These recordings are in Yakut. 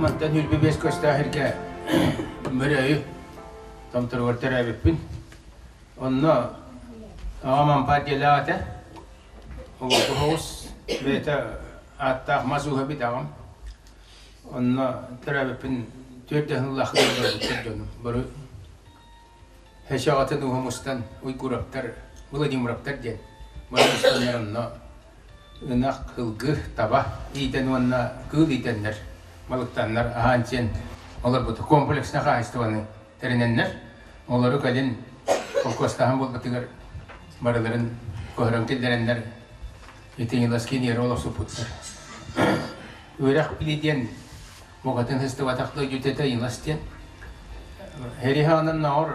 Мантан 25 көстөөх сиргэ Мөрөөйү томторугар төрөөбүппүн. Онно аҕам ампаар дьиэлээх этэ. Оҕото соҕус бэйэтэ ааттаах мас ууһа эбит аҕам. Онно төрөөбүппүн түөрт сыллаах барбыттар дьонум. Бары Хэшаҕатын ууһа мустан Уйгураптар, Владимировтар диэн бары мустаннар онно ынах, сылгы, таба иитэн уонна кыыл иитэннэр, балыктаннар аһаан-сиэн олорбут комплекснай хаһаайыстыбаны тэринэннэр, олору кэлин холкуостааһын буолбутугар барыларын көһөрөн киллэрэннэр итиниласки нервы олохсуппуттар. Үөрэх билии диэн букатын сыстыбатах дойдутата Илас диэн. Эриһаанан наҕар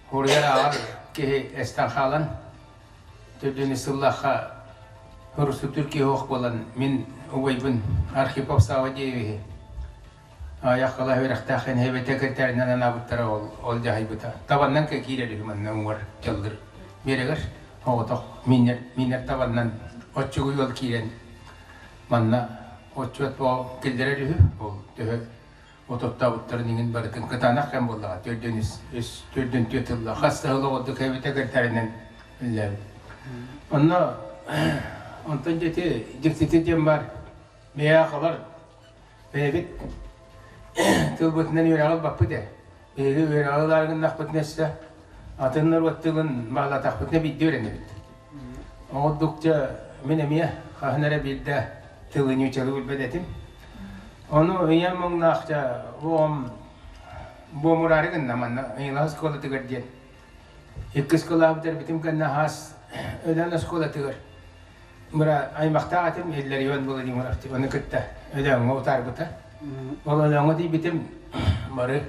хуруйар ааҕар киһи эстэн хаалан төрдүнү сыллахха хурусутур киһи ох буолан мин убайбын Архипов Сава диэбиһи Айаххала үөрэхтээх эбэтэ киртэринэн анаабыттара ол ол дьаһайбыта. Табаннан киирэр үһү манна уҥуор дьаллыр биэрэгэр оҕотох миннэр миннэр табаннан оччугуй ол киирэн манна отчуот боо киллэрэр үһү ол төһө ототтообуттарын иҥин барытын кытаанах кэм буоллаҕа төрдүн үс үс төрдүн түөрт тылла хас да сыл оҕордук эбитэ киртэринэн үллээбит. Онно онтон дьэти дьиктити диэн бар миэхэ Бэйэбит тылбытынан үөрэҕи ылбаппыт ээ. Биһиги үөрэҕи ылаары гыннахпытына өссө атын норуот тылын баҕалатахпытына биирдэ үөрэнэбит. Оҕордукча мин эмиэ хаһан эрэ биирдэ тылы ньуучалыы билбэт этим. Ону ийэм муҥнаахча оҕом буомураары гынна манна Ыйылаһ оскуолатыгар диэн. Иккис кылааһы бүтэрбитим кэннэ хаас Өлөөн оскуолатыгар Мыра аймахтаах этим Илларион Владимиров ону кытта Өлөөҥҥө утаарбыта. Ол Өлөөҥҥө тиийбитим бары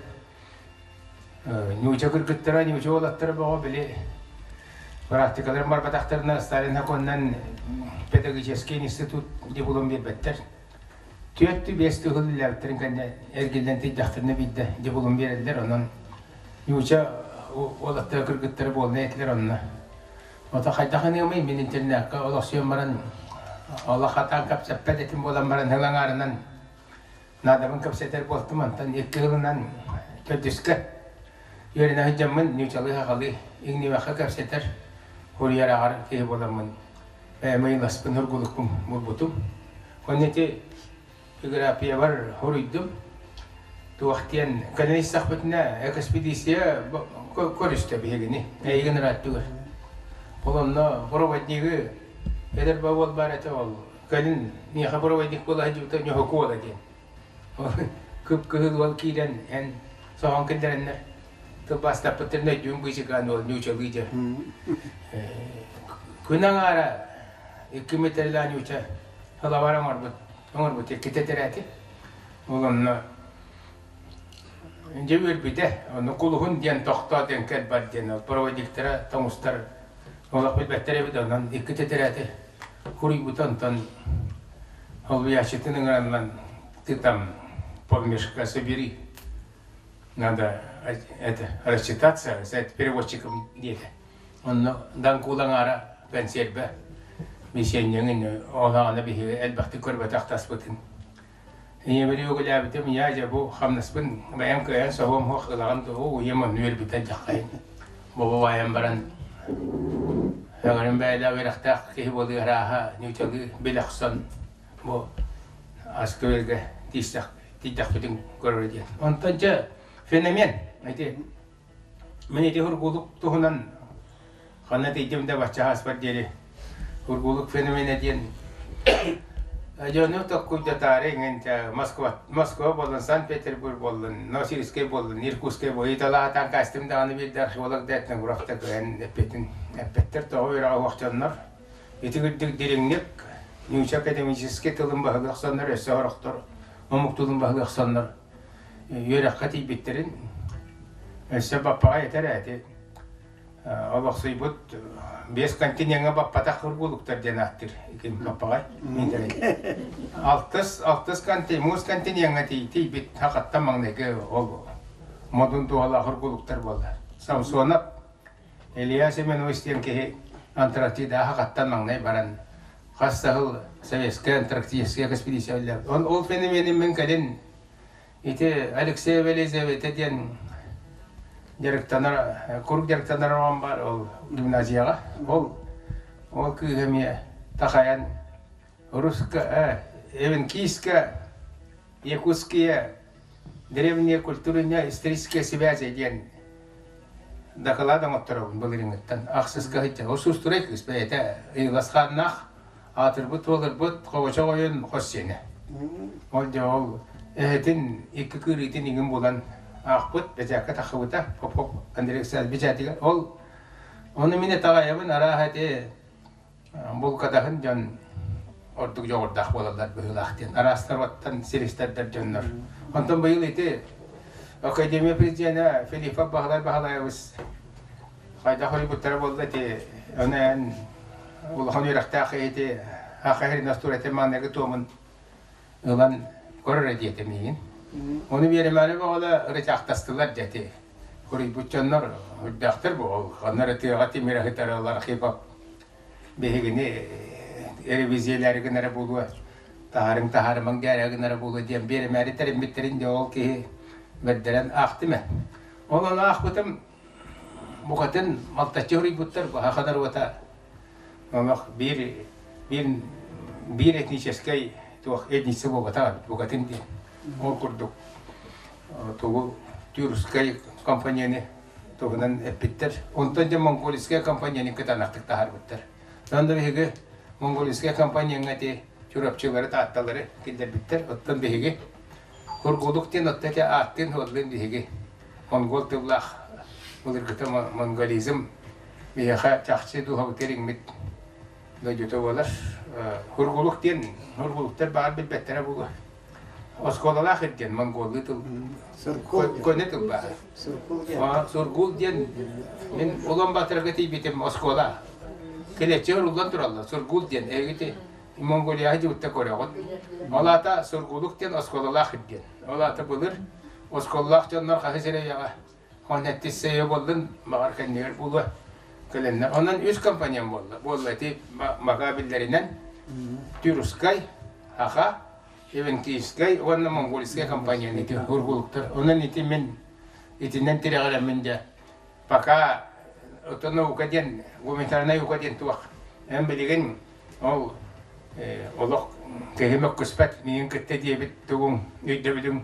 ньууча кыргыттара, ньууча уолаттара бөҕө били практикаларын барбатахтарына Сталин Хаконнан педагогический институт диплом биэрбэттэр. Түөртүү биэс тыһыл үлэлээбиттэрин кэннэ эргиллэн тиийдэхтэринэ биирдэ диплом биэрэллэр. Онон ньууча уолаттара кыргыттара буолна этилэр онно. Ото хайдах ыныамый мин интернакка олохсуйан баран олох хатаан кэпсэппэт этим буолан баран сыл аҥаарынан наадабын кэпсэтэр буолтум онтон икки сылынан төрдүскэ үөрэнэ сылдьаммын ньуучалыы сахалыы иҥнибэххэ кэпсэтэр хуруйар аҕар киһи буоламмын бэйэм ыйыласпын ургулукпун булбутум. Онно ити Географиябар хоруйдум. Туох диэн кэлэн истэхпитинэ экспедиция көрүстэ биһигини, эйигин ырааттыгар. Ол онно проводнигы эдэр уол баар этэ ол кэлин миэхэ проводник буола сылдьыбыта Ньоһоку уола диэн. Ол кып-кыһыл уол киирэн эн соһон киллэрэннэр тылбаастаппыттарын өйдүүн быычыкаан уол ньуучалыы дьэ. Күн аҥаара икки метрлээх ньууча сылабар оҥорбут оҥорбут иккитэ тирээти. Ол онно дьэ үөрбүтэ. Онно кулуһун диэн тохтоо диэн кэл бар диэн ол проводниктара тоҥустар олох билбэттэр эбит онон иккитэ тирээти хуруйбута онтон холбуйааччытын ыҥыраннан ты там полмешка собери надо это рассчитаться с переводчиком диэтэ. Онно Даҥкуул аҥаара кэнсиэрбэ миссионерын олаҕына биһиги элбэхтик көрбөтөх таспытын. Ийэбэр үөгүлээбитим, я дьэ бу хамнаспын бэйэм кыайан соһуом суох ылаҕын дуо, ийэм онно үөрбүтэ дьаххайын. Бобо баайан баран өҥөрүм бэйэлээх үөрэхтээх киһи буолуу арааһа ньуучалыы билэ охсон бу аска-үөлгэ тиийсэх тиийдэхпитин көрөр диэн. Онтон дьэ феномен ити Мин ити ургулук туһунан ханна тиийдим да бачча ааспар диэри Ургулук феноменэ диэн дьону токкуйдатаары иҥэн Москва, Москва буоллун, Санкт-Петербург буоллун, Новосибирскай буоллун, Иркутскай буоллун, италаатаан кастым даҕаны биирдэ археолог да этнограф да кыайан эппитин эппэттэр тоҕо үөрэҕэ суох дьоннор. Ити курдук дириҥник нуучча академическай тылын баһылыы охсоннор, өссө сорохтор омук тылын баһылыы охсоннор үөрэххэ тиийбиттэрин өссө баппаҕай этэр эти олохсуйбут биэс континеҥҥа баппатах кургулуктар диэн ааттыыр икин баппаҕай алтыс алтыс контин муус континеҥҥа тиийбит хахаттан маҥнайгы ол модун туһалаах кургулуктар буолла Самсонов Илья Семенович диэн киһи Антарктидаҕа хахаттан маҥнай баран хас да сыл советскай антарктическай экспедиция үлэлээбит. Он ол феноменин мин кэлин ити Алексеева Елизавета диэн дьарыктанар куруук дьарыктанар оҕом бар ол гимназияҕа. Ол ол кыыһа эмиэ такайан русско эвенкийская якутские древние культурные исторические связи диэн дакылаат оҥотторобун былырыыҥҥыттан ахсыска сылдьар. Ол суустурай кыыс бэйэтэ ыйыласхааннаах аатырбыт туоларбыт хобочох ойун хос сиэнэ. Ол дьэ ол эһэтин икки кыырыытын иҥин булан аахпыт, бэчээккэ таххыбыта Попов Андрей Александрович бэчээтигэр. Ол ону мин итэҕэйэбин арааһа ити булкадаһын дьон ордук дьоҕурдаах буолаллар быһыылаах диэн араастар оттон сиристэрдэр дьоннор. Онтон быйыл ити Академия президенэ Филиппов Баһылай Баһылаевич хайдах уруйбуттара буолла ити ону эн улахан үөрэхтээх ити Аха Настура маныгы туомун ылан көрөр диэтэ миигин. Ону биэримээри бөҕөлө ырычаахтастылар дьэ Хоруйбут дьоннор үрдээхтэр бу ол ханна эрэ тыаҕа тимир ыһытаралар Архипов биһигини ревизиялээри гынара буолуо таһаарыҥ таһаарымаҥ дээрэ гынара буолуо диэн биэримээри тэриммиттэрин дьэ ол киһи бэрдэрэн аахтым ээ. Ол ону аахпытым букатын малтаччы хоруйбуттар баһа норуота олох биир биир биир этническэй туох этница буолбатах эбит букатын диэн ол курдук тугу тюркскай компанияны туһунан эппиттэр. Онтон дьэ монгольскай компанияны кытаанахтык таһаарбыттар. Онно биһиги монгольскай компанияҥа ити чурапчылары, таатталары киллэрбиттэр. Оттон биһиги Кургулук диэн отто ити ааттыын-суоллуун биһиги монгол тыллаах былыргыта монголизм биһиэхэ чахчы дууһабытыгар иҥмит дойдута буолар. Кургулук диэн кургулуктар баар билбэттэрэ буолуо. Оскуолалаах диэн монголлуу тыл көнө тыл баар. Сургул диэн мин Улан Батырга тиийбитим оскуола. Килэччи уруллан тураллар. Сургул диэн эһигити Монголияҕа дьыбытта көрөҕүт. Ол аата Сургулук диэн оскуолалаах диэн. Ол аата былыр оскуолалаах дьоннор хаһыс эрэйэҕэ он эттиссэйэ буоллун, баҕар кэннигэр буолуо кэлэннэр. Онон үс компаньон буолла. Буолла ити мага биллэринэн Тюркскай, Аха, Эвенкийскай уонна Монгольскай компанияны ити ургулуктар. Онон ити мин итинэн тирэҕирэммин дьэ пока оттон наука диэн гуманитарнай наука диэн туох эн билигин ол олох киһи мөккүспэт миигин кытта диэбит тугуҥ өйдөбүлүҥ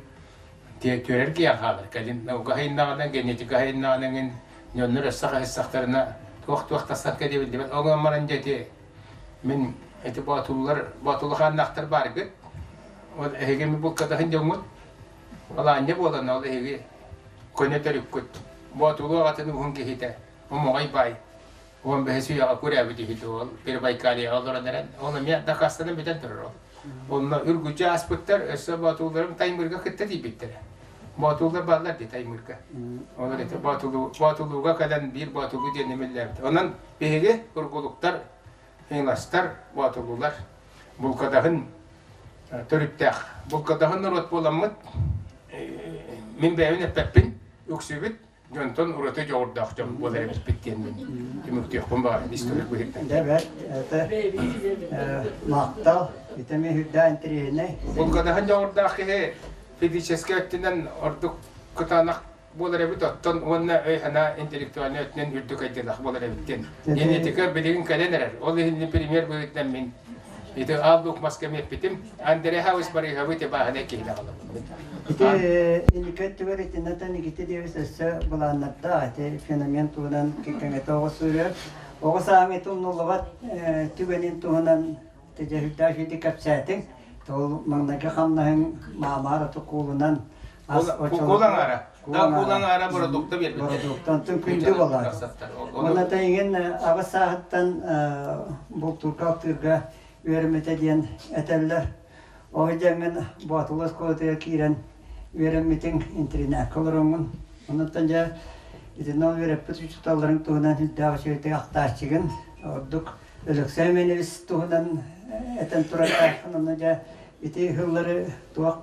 түөрэр киһи хаалар кэлин наука хайыннаҕына генетика хайыннаҕына эҥин дьоннор өссө хаһыссахтарына туох-туох тахсан кэлиэ ол гынан баран дьэ ити мин ити боотуллар боотулухааннаахтар бааргыт ол эһиги булкатаһын дьоҥҥут Алаанньа буолан ол эһиги көнө төрүккүт Боотулуу аҕатын уһун киһитэ Омоҕой баай уон бэһис үйэҕэ күрээбит үһү ол Перебайкальеҕа олорон эрэн ол эмиэ дакаастанан бүтэн турар ол. Онно үргүччү ааспыттар өссө Боотулларым Таймырга кытта тиийбиттэрэ. Боотуллар бааллар дии Таймырга. Ол эрэ Боотулуу Боотулууга кэлэн биир Боотулуу диэн эмиллээбит. Онон биһиги ургулуктар, Хиҥиластар, Боотулуулар булкадаһын төрүттээх булкадаһын норуот буоламмыт мин бэйэбин эппэппин үксүбүт дьонтон ураты дьоҕурдаах дьон буолар эбиппит диэн мин түмүктүөхпүн баҕарабын историк быһыытынан. Дьэ бэрт, это махтал, ити эмиэ үрдээх интэриэһинэй. Булкадаһын дьоҕурдаах киһи физическэй өттүнэн ордук кытаанах буолар эбит оттон уонна өй-санаа интеллектуальнай өттүнэн үрдүк айдыылаах буолар эбит диэн генетика билигин кэлэн эрэр ол иһин премьер быһыытынан мин ити аал лук маска эппитим Андрей Хавыс Барыһабы ити бааһынай киһи даҕалабын Ити инники өттүгэр итиннэтэн Никита Ильич өссө былааннардаах ити феномен туһунан кэҥэтэ оҕус суруйар. Оҕо сааҥҥы тумнуллубат түгэнин туһунан тэдьэһүрдээх ити кэпсээтиҥ. Ол маҥнайгы хамнаһыҥ маамаар оту куулунан ас Куул аҥаара. Да куул аҥаара бородуукта биэрбиттэр. Бородууктан күндү буолар. Уонна тэйигин аҕыс сааһыттан бултуурга алтыырга үөрэммитэ диэн этэллэр. Ол дьэҥҥин Боотулу оскуолатыгар киирэн үөрэммитиҥ, интэринээккэ олороҥҥун. Онуттан дьэ итиннэ ол үөрэппит учууталларыҥ туһунан үрдээх үчүгэйдик ахтааччыгын. Ордук Өлөксөй Мэнэбис туһунан этэн турардааххын. Онно дьэ ити ыһыллары туох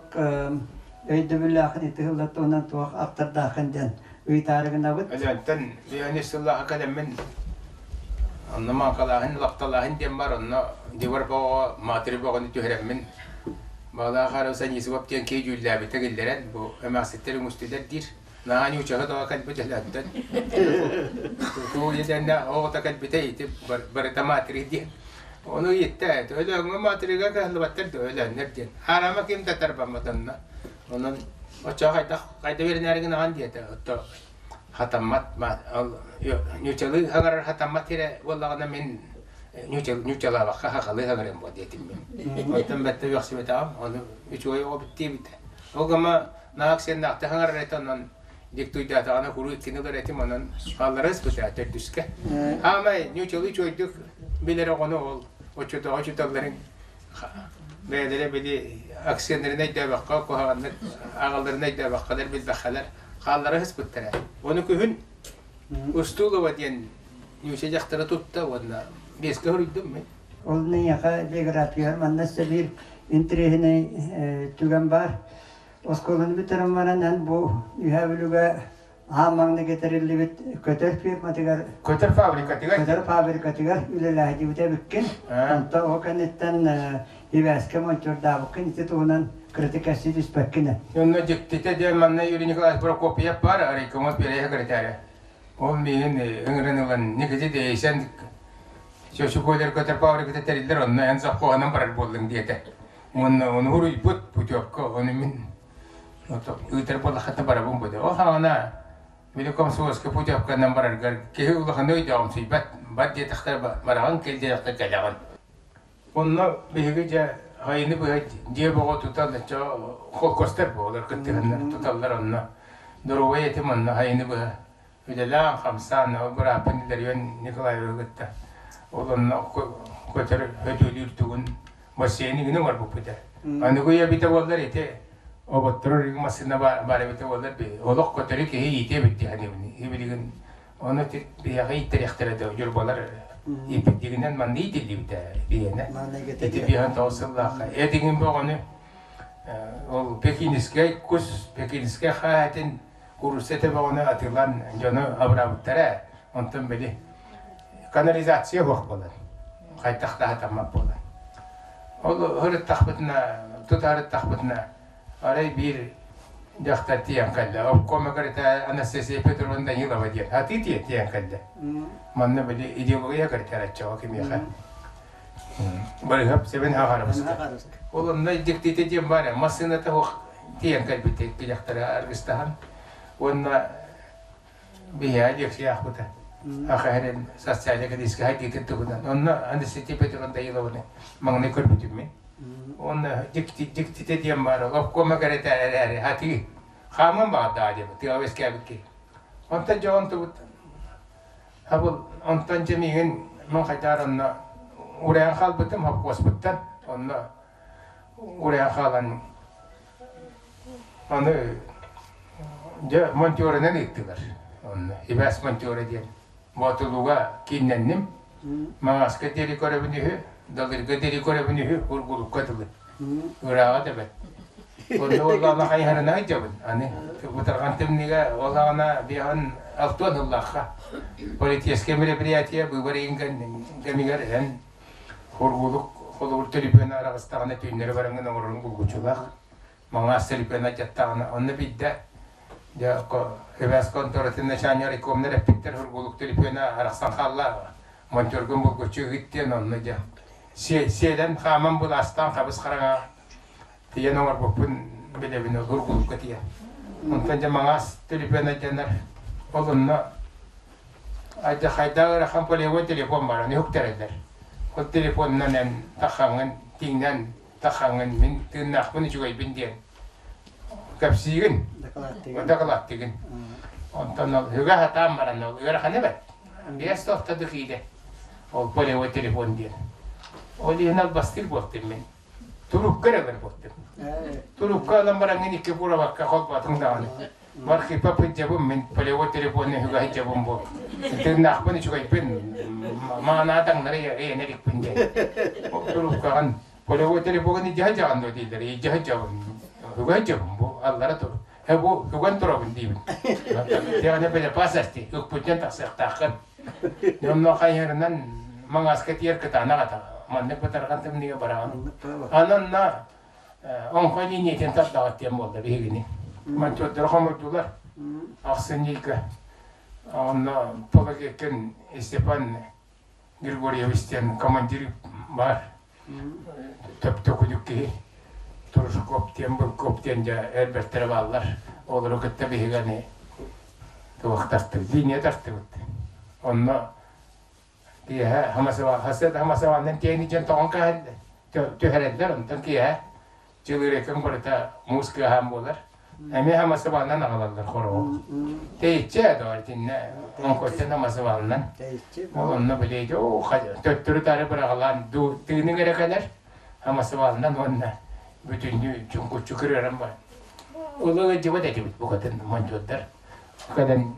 өйдөбүллээххин, ити ыһыллар туһунан туох ахтардааххын диэн ыйытаары гынабыт. Өлөөнтөн Леонид сыллааҕы кэлэммин онно мааҥкалааһын, лапталааһын диэн бар, онно дивар боҕо, маатыры боҕону түһэрэммин Баалаах Арыса Нисубап диэн киһи дьүүллээбитэ киллэрэн, бу эмээхситтэр үҥүстүлэр диир. Наһаа ньуучаһы тоҕо кэлбит Өлөөнтөн. Туу дэннэ оҕото кэлбитэ ити барыта маатыры диэн. Ону ыйытта, Өлөөҥҥө маатырыга кыһаллыбаттар да Өлөөннөр диэн. Аарама ким да тарбаммат онно. Онон оччоҕо хайдах хайда үөрэнээри гынаҕын диэтэ. Отто хатаммат ньуучалыы хаҥарар хатаммат сирэ буоллаҕына мин ньуучалаабакка хахалыы хаҥарыам буо диэтим мин. Оттон бэтте үөхсүбэтэҕим, ону үчүгэй оҕо диэбитэ. Ол гыма наак сиэннэхтэ хаҥарар этэ, онон диктуйдаатаҕына куруу иккини ылар этим, онон хааллара ыспыта төрдүскэ. Хаамай ньуучалыы үчүгэйдик билэр оҕону ол оччотооҕу учууталларын бэйэлэрэ били аксианнарын өйдөөбөххө, куһаҕаннык аҕалларын өйдөөбөххөлөр, билбэххэлэр хааллара ыспыттара. Ону күһүн Устулова диэн ньууча дьахтара тутта уонна биэскэ хоруйдум мин. Ол нэйиэхэ биографияҕар манна өссө биир интэриэһинэй түгэн баар. Оскуоланы бүтэрэн баран эн бу Үһээ Бүлүүгэ аан маҥнайгы тэриллибит көтөр фирматыгар Көтөр фабрикатыгар көтөр фабрикатыгар үлэлээһдибит эбиккин. Онто ол кэнниттэн ибээскэ монтёрдаабыккын ити туһунан кыратык кэпсии түспэккин ээ. Онно дьиктитэ диэн манна Юрий Николаевич Прокопьев баар, райкомол первэй секретаря. Ол миигин ыҥыран ылан Никита Дейсэн Чочуколер көтөр фабриката тэриллэр, онно эн совхоһунан барар буоллуҥ диэтэ. Уонна ону уруйбут путевка, ону мин ыытар буоллаххына барабын бу. Ол хаҕана били комсомольскай путевканан бараргар киһи улаханы өйдөөҕүмсүйбэт, бар диэтэхтэр бараҕын, кэл диэтэхтэр кэлэҕин. Онно биһиги дьэ айыны быһа дьиэ боҕо тутан оччо холкуостар буолар кыттыһаннар туталлар онно доруобай этим онно айыны быһа үлэлээн хамсаан ол бырааппын Илларион Николаевы кытта ол онно көтөр өтүүлүүр тугун бассейн игин оҥорбуппут аныгы үйэ эбитэ буоллар ити оботторор массыына баар эбитэ буоллар олох көтөрү киһи иитиэ эбит дии билигин Ону биһиэхэ ииттэриэхтэрэ да дьурбалар ииппиттигинэн манна иитиллибитэ биһиэнэ. Ити биһэн тоҕус сыллаахха. Этигин бөҕөнү ол пекинскэй кус, пекинскэй хаа этин курусса этэ бөҕөнү атыылаан дьону абыраабыттара. Онтон били канализация суох буолан, хайдах да сатаммат буолан. Ол ырыттахпытына, тутаарыттахпытына Арай биир дьахтар тиийэн кэллэ. Обкома кэритэ Анастасия Петровна Данилова диэн. Атыы тиийэн кэллэ. Манна били идеология кэритэраччаҕа кимиэхэ. Барыһап себен хаҕарабыска. Ол онно дьиктитэ диэн баар массыыната суох тиийэн кэлбит икки дьахтара аргыстаһан. Уонна биһиэхэ лекция аахпыта. Ахаһэрин социальнай кэлиискэ хайдыытын туһунан. Онно Анастасия Петровна Данилованы маҥнай көрбүтүм мин. Уонна дьиктитэ диэн баар, обкома кэрэтэ эрээри хатыы хааман баҕардаҕа диэбит, тыаҕа үөскээбит киһи. Онтон дьэ онтубут хабыл онтон дьэ миигин мин хайдаар онно уурайан хаалбытым хопкуоспуттан онно уурайан хаалан аны дьэ монтерынан ыыттылар онно ибээс монтера диэн Боотулууга кииннэнним. Маҥааска диэри көрөбүн үһү, Далырга диэри көрөбүн үһү, Ургулукка дылы. Ырааҕа да бэрт. Онно уоллаана хайыһарына сылдьабын. Аны бытарҕан тымныыга ол аҕана биэһэн алтуон сыллаахха политическое мероприятие быыбар ыйын кэмигэр эн Ургулук холобур төлөпүөн араҕыстаҕына түүннэри бараҥҥын оҥорорун булгуччулаах. Маҥаас төлөпүөн алдьаттаҕына онно биирдэ дьэ эбээс конторатын начальник райкомнар эппиттэр Ургулук төлөпүөнэ арахсан хаалла монтергун булгуччу ыыт диэн онно дьэ сиэлэн хааман былаастаан хабыс хараҥа тиийэн оҥорбуппун билэбин ол Ургулукка тиийэн онтон дьэ Маҥаас төлөпүөн алдьанар ол онно. Хайдах ыарахан полевой телефон баран үһүктэрэллэр. Ол телефонунан эн таххаҥҥын, тиҥнэн таххаҥҥын мин тыыннаахпын үчүгэйбин диэн кэпсиигин, дакылааттыгын. Онтон ол үгэ сатаан баран ол ыарахана бэрт. Биэс тохтоду киирэ. Ол полевой телефон диэн. Ол иһин албастыыр буолтум мин. Турукка эрэ буолтум. Турукка ылан бараҥҥын икки куурабакка холботуҥ даҕаны. Архипа пыдьабын мин полевой телефон үһүгэ сылдьабын бу. Тыыннаахпын үчүгэйбин маанаа таҥнары эйэнэ иликпин диэн. Туруккаҕын полевой телефон илдьэ сылдьаҕын дуо дииллэр. Илдьэ сылдьабын. Үгэ сылдьабын бу аллара тур. Э бу үгэн турабын диибин. Тиэҕинэ безопасности ыкпытынан тахсыахтааххын. Онно хайыһарынан маҥааска тиэр кытаанах ата. Маннык бытарҕан тымныыга бараҕын. Анан на Оҥхой линиятын тардаҕыт диэн буолла биһигини. Монтердары хомуйдулар. Ахсынньыйга. Онно Пологекин Степан Григорьевич диэн командир бар. Төптөкүдүк киһи. Турушкоп диэн, Былкоп диэн дьэ элбэхтэрэ бааллар. Олору кытта биһигини туох тартыбыт, линия тартыбыт. Онно Киэһэ Хамасыба, Хамасыбаннан тиэни дьон тоҕон түһэрэллэр, онтон киэһэ Чылыырыкын барыта муус кыаһаан буолар. Эмиэ Хамасыбаннан аҕалаллар хороҕу. Тэйиччи ээ итиннэ оҥкоттон Хамасыбаннан. Ол онно билиэйди, оо, төттөрү-таары быраҕалаан тыыныҥ эрэ кэлэр Хамасыбаннан уонна бүтүннүү чуҥкуччу кырыаран бар. Улуу ыалдьыбат этибит букатын мончуоттар. Кэлэн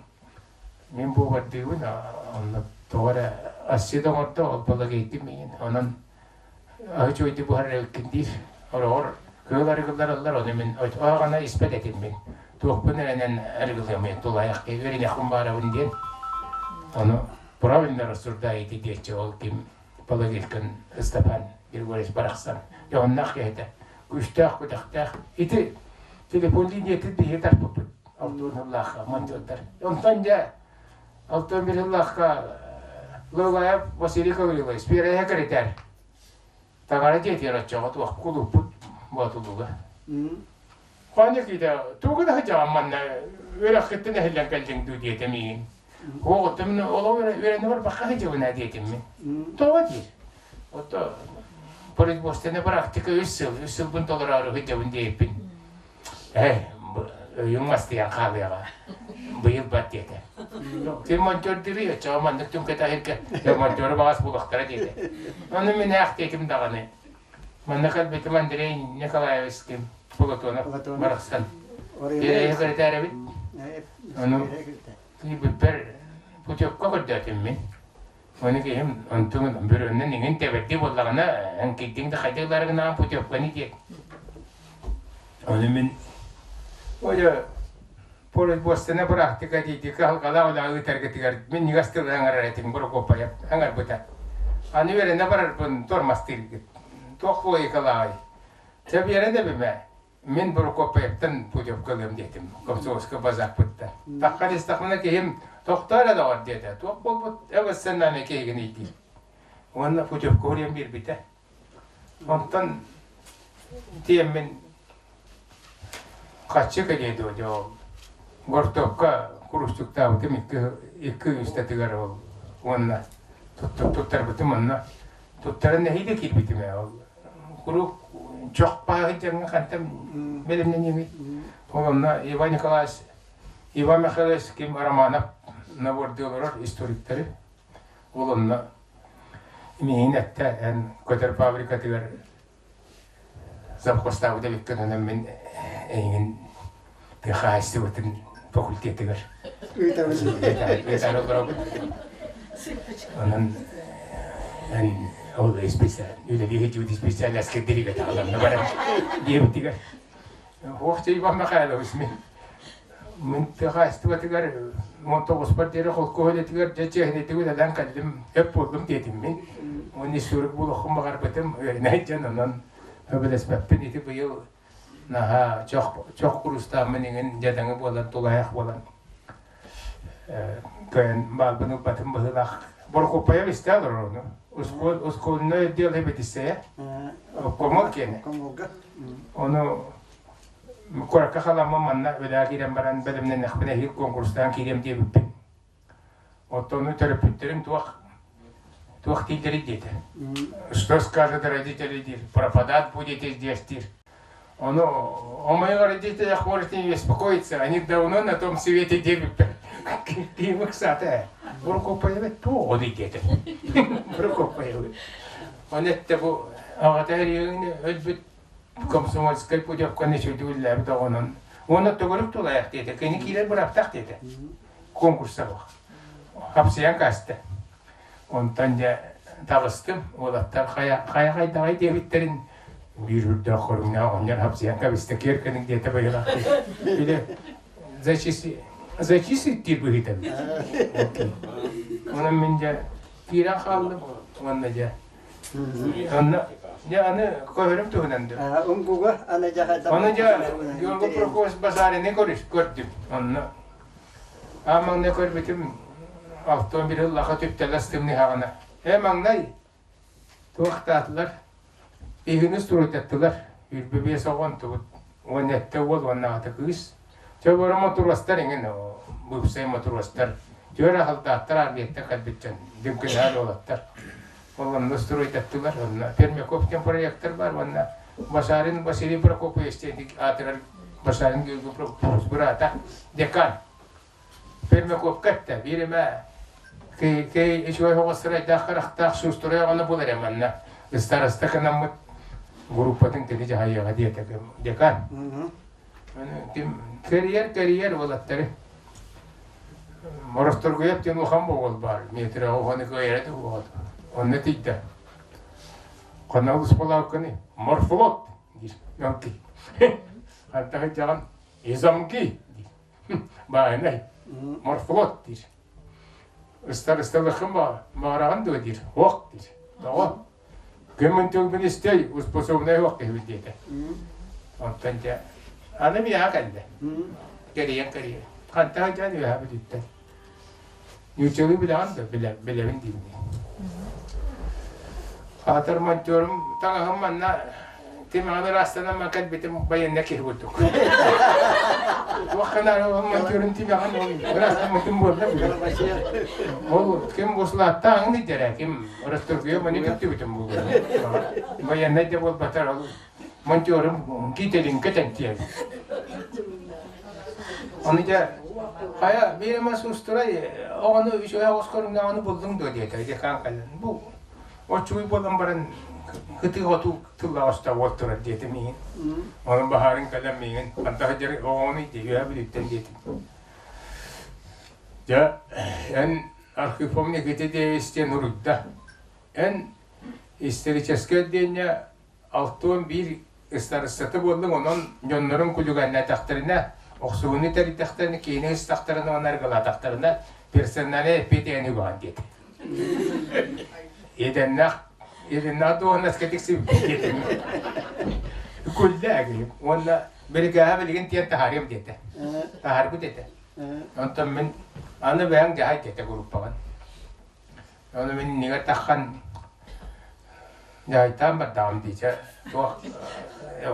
Мин буобардыыбын, онно тоҕо эрэ асчыт оҥордо, ол балагыйдым миигин. Онон аһы чуойду буһар эбиккин диир. Ороҕор кыыл арыгыллараллар, ону мин оһоҕоно испэт этим мин. Туохпун эрэнэн арыгылыамый, тулаайах киһи үөрэниэхпин баарабын диэн. Ону правильно рассуждаете диэччи ол ким Палагилкин Степан Григорьевич барахсан дьоһуннаах киһи этэ. Күүстээх, күтэхтээх. Ити телефон линиятын биһиги тарпыппыт. Алтан сыллаахха монтёрдар. Онтон дьэ 61 сыллаахха Лылаев Василий Гаврилович Пиэрэйэ кэритэр. Таҥара дьиэтигэр оччоҕо туох кулууппут Боотулууга. Хоонньо киитэ тугу да сылдьаҕын манна үөрэххиттэн эһиллэн кэллиҥ дуу диэтэ миигин. Оҕоттон мин олох үөрэнэ барбакка сылдьабын ээ диэтим мин. Тоҕо диир. Ото производственная практика үс сыл, үс сылбын толороору сылдьабын диэппин. Ээ, өйүҥ мастыйан хаалыаҕа. Быйыл бар диэтэ. Ким монтердыырый, оччоҕо маннык түҥкэтэ иһиргэ монтеру баҕас булуохтара диэтэ. Ону мин ээх диэтим даҕаны. Манна кэлбитим Андрей Николаевич ким Платонов барахсан. Тирэйи кэритээрэбит. Ону киирбиппэр путевка көрдөөтүм мин. Ону киһим онтун бүрүннэн иҥин тэбэрдии буоллаҕына, эн кийдиҥ да хайдах ыларыгынаан путевканы диэт. Ону мин Оля производственная практика диэки кыһалҕалаах үлэҕэ ыытаргытыгар минньигэс тылы аҥарар этим Прокопаев аҥарбыта. Аны үөрэнэ барарбын тормастыыргыт. Туох логикалааҕый? Чэ биэрэн эбимэ. Мин Прокопаевтан путевка ылыам диэтим, комсомольскай базарпыттан. Таххан истэхпинэ киһим тохтоо эрэ доҕор диэтэ. Туох буолбут эвэссэннээн киһигиний диир. Уонна путевка уруйан биэрбитэ. Онтон тиэммин хаччы кэлиэ дуо дьэ ол гортопка курустуктаабытым икки икки устатыгар ол уонна туттарбытым онно туттаран нэһиилэ киирбитим ээ ол куруук чох бааһы дьаҥҥа хантан бэлэмнэниэҥий ол онно Иван Николаевич Иван Михайлович ким Романов набордыы олорор историктары ол онно миигин эттэ эн көтөр фабрикатыгар завхозтаабыт эбиккин онон мин эйигин тыа хаһаайыстыбатын факультетыгар ыытан олоробут онон эн ол үлэлии сылдьыбыт специальноска дириҥэтэ баран диэбитигэр Ох, Иван Михайлович, мин мин тыа хаһаайыстыбатыгар 19-пар диэри холкуос үлэтигэр дьэ чиэһинэйдик үлэлээн кэллим, өп буоллум диэтим мин. Уонна историк буолуохпун баҕарбытым, үөрэнэ сылдьан онон сөбүлэспэппин. Ити быйыл наһаа чох чох курустааммын иҥин дьадаҥы буолан, тулаайах буолан кыайан баалбын ылбатым быһыылаах. Борокуоппайа истэ олорор ону. Оскуолунай отдел эбэтиссэйэ. Обкомол киэнэ. Ону куоракка халаммын манна үлэҕэ киирэн баран бэлэмнэннэхпинэ эһиил куонкурустаан киириэм диэбиппин. Оттон төрөппүттэрим туох туох дииллэрий диэтэ. Что скажут родители диир, пропадать будете здесь диир. Ону о моих родителях можете не беспокоиться, они давно на том свете диэбиппэр. Киһим ыксаата. Прокопьевич туох ону диэтэ. Прокопьевич. Оны этте бу аҕата эрийэҥин өлбүт комсомольскай путевканы сүрдүгүллээбит оҕонон уонна төгүрүк тулаайах диэтэ. Кини киирэр быраптаах диэтэ. Конкурса суох. Хапсыйан кааста. Онтон дьэ таҕыстым, уолаттар хайа хайа хайдаҕай диэбиттэрин биир үрдээх хоруҥнаах оҕонньор хапсыйан кэбистэ, киэр гыныҥ диэтэ быһыылаах Били зачисли зачислить диир быһыыта Онон мин дьэ киирэн хааллым уонна дьэ онно дьэ аны көһөрүм туһунан да Унгуга аны дьэ хайдах Ону дьэ Георгий Прокопьевич Базарины көрдүм онно Аан маҥнай көрбүтүм автомобиль ыллаха түптэлэс тымныһаҕына. Ээ маҥнай туохтаатылар, иһини суруйтаттылар. Үрбэ биэс оҕо онтубут. Уон эттэ уол уоннааҕыта кыыс. Чэ бары мотуруостар иҥин быыпсай мотуруостар. Түөр аһылдааттар армияттан кэлбит дьон, дыҥкынаан уолаттар. Ол онно стройтаттылар. Онно Пермяков диэн проектор бар уонна Башарин Василий Прокопьевич диэн аатырар Башарин Георгий Прокопьевич быраата декан. Пермяковка эттэ биир эмэ кэй үчүгэй оҕо сырайдаах харахтаах суустурай оҕону бул эрэ манна староста кынаммыт группатын кини дьаһайыаҕа диэтэ декан. Ким кэрийэр кэрийэр уолаттары Моросторгуйап диэн улахан буол баар метр оҕону кыайара да буолуо онно тиийдэ ханна успалааккыный морфлот диир замки хантан сылдьаҕын и замки диир баайынай морфлот диир ыстар-ысталыххын баҕараҕын дуо диир ох диир тоҕо Көмөн тылбын истэй, успособнай уох киһибит диэтэ. Онтон дьэ, аны миэхэ кэллэ. Кэрийэн кэрийэн. Хантан дьон үөһэ бүтүттэн. Нууччалыы билэҕин да билэбин диибин. Аатар монтерум таҥаһым манна тимэҕин ыраастанан ман кэлбитим байыанна киһи курдук. Туох гынар монтерум тимэҕин ол ыраастаммытым буолла Ол ким буслааттааҥын идэрэ ким Ростовге маны түктүбүтүм буолуо. Военнай да буолбатар ол монтерум кителин көтөн тиэн. Оны дьэ хайа биир эмэ суустурай оҕону үчүгэй оҕус көрүҥнээх буллуҥ дуо диэтэ декан кэлэн бу оччугуй буолан баран кытыы-хотуу тыллаах уол турар диэтэ миигин. Онон баһаарын кэлэн миигин хантаха дьэр оҕону үөһэ бүлүүттэн диэтим. Дьэ эн Архипов Никита Деевич диэн уруйда. Эн историческай отделение 61 ыстарыстата буоллуҥ, онон дьоннорун күлүгэннээтэхтэринэ, охсуһууну тэрийдэхтэринэ, киһини ыстахтарына уонна арыгылаатахтарына персональнай эппиэт үгэҕин диэтэ. Иэдэннээх иэдэннээх дуоһунаска тиксибиппит диэтим. Күллэ киһим уонна биригээһэ билигин тиэн таһаарыам диэтэ. Таһаарбыт этэ. Онтон мин аны бэйэҥ дьаһай диэтэ группаҕын. Ону мин иннигэр таххан дьаһайтаан бардаҕым дии чэ туох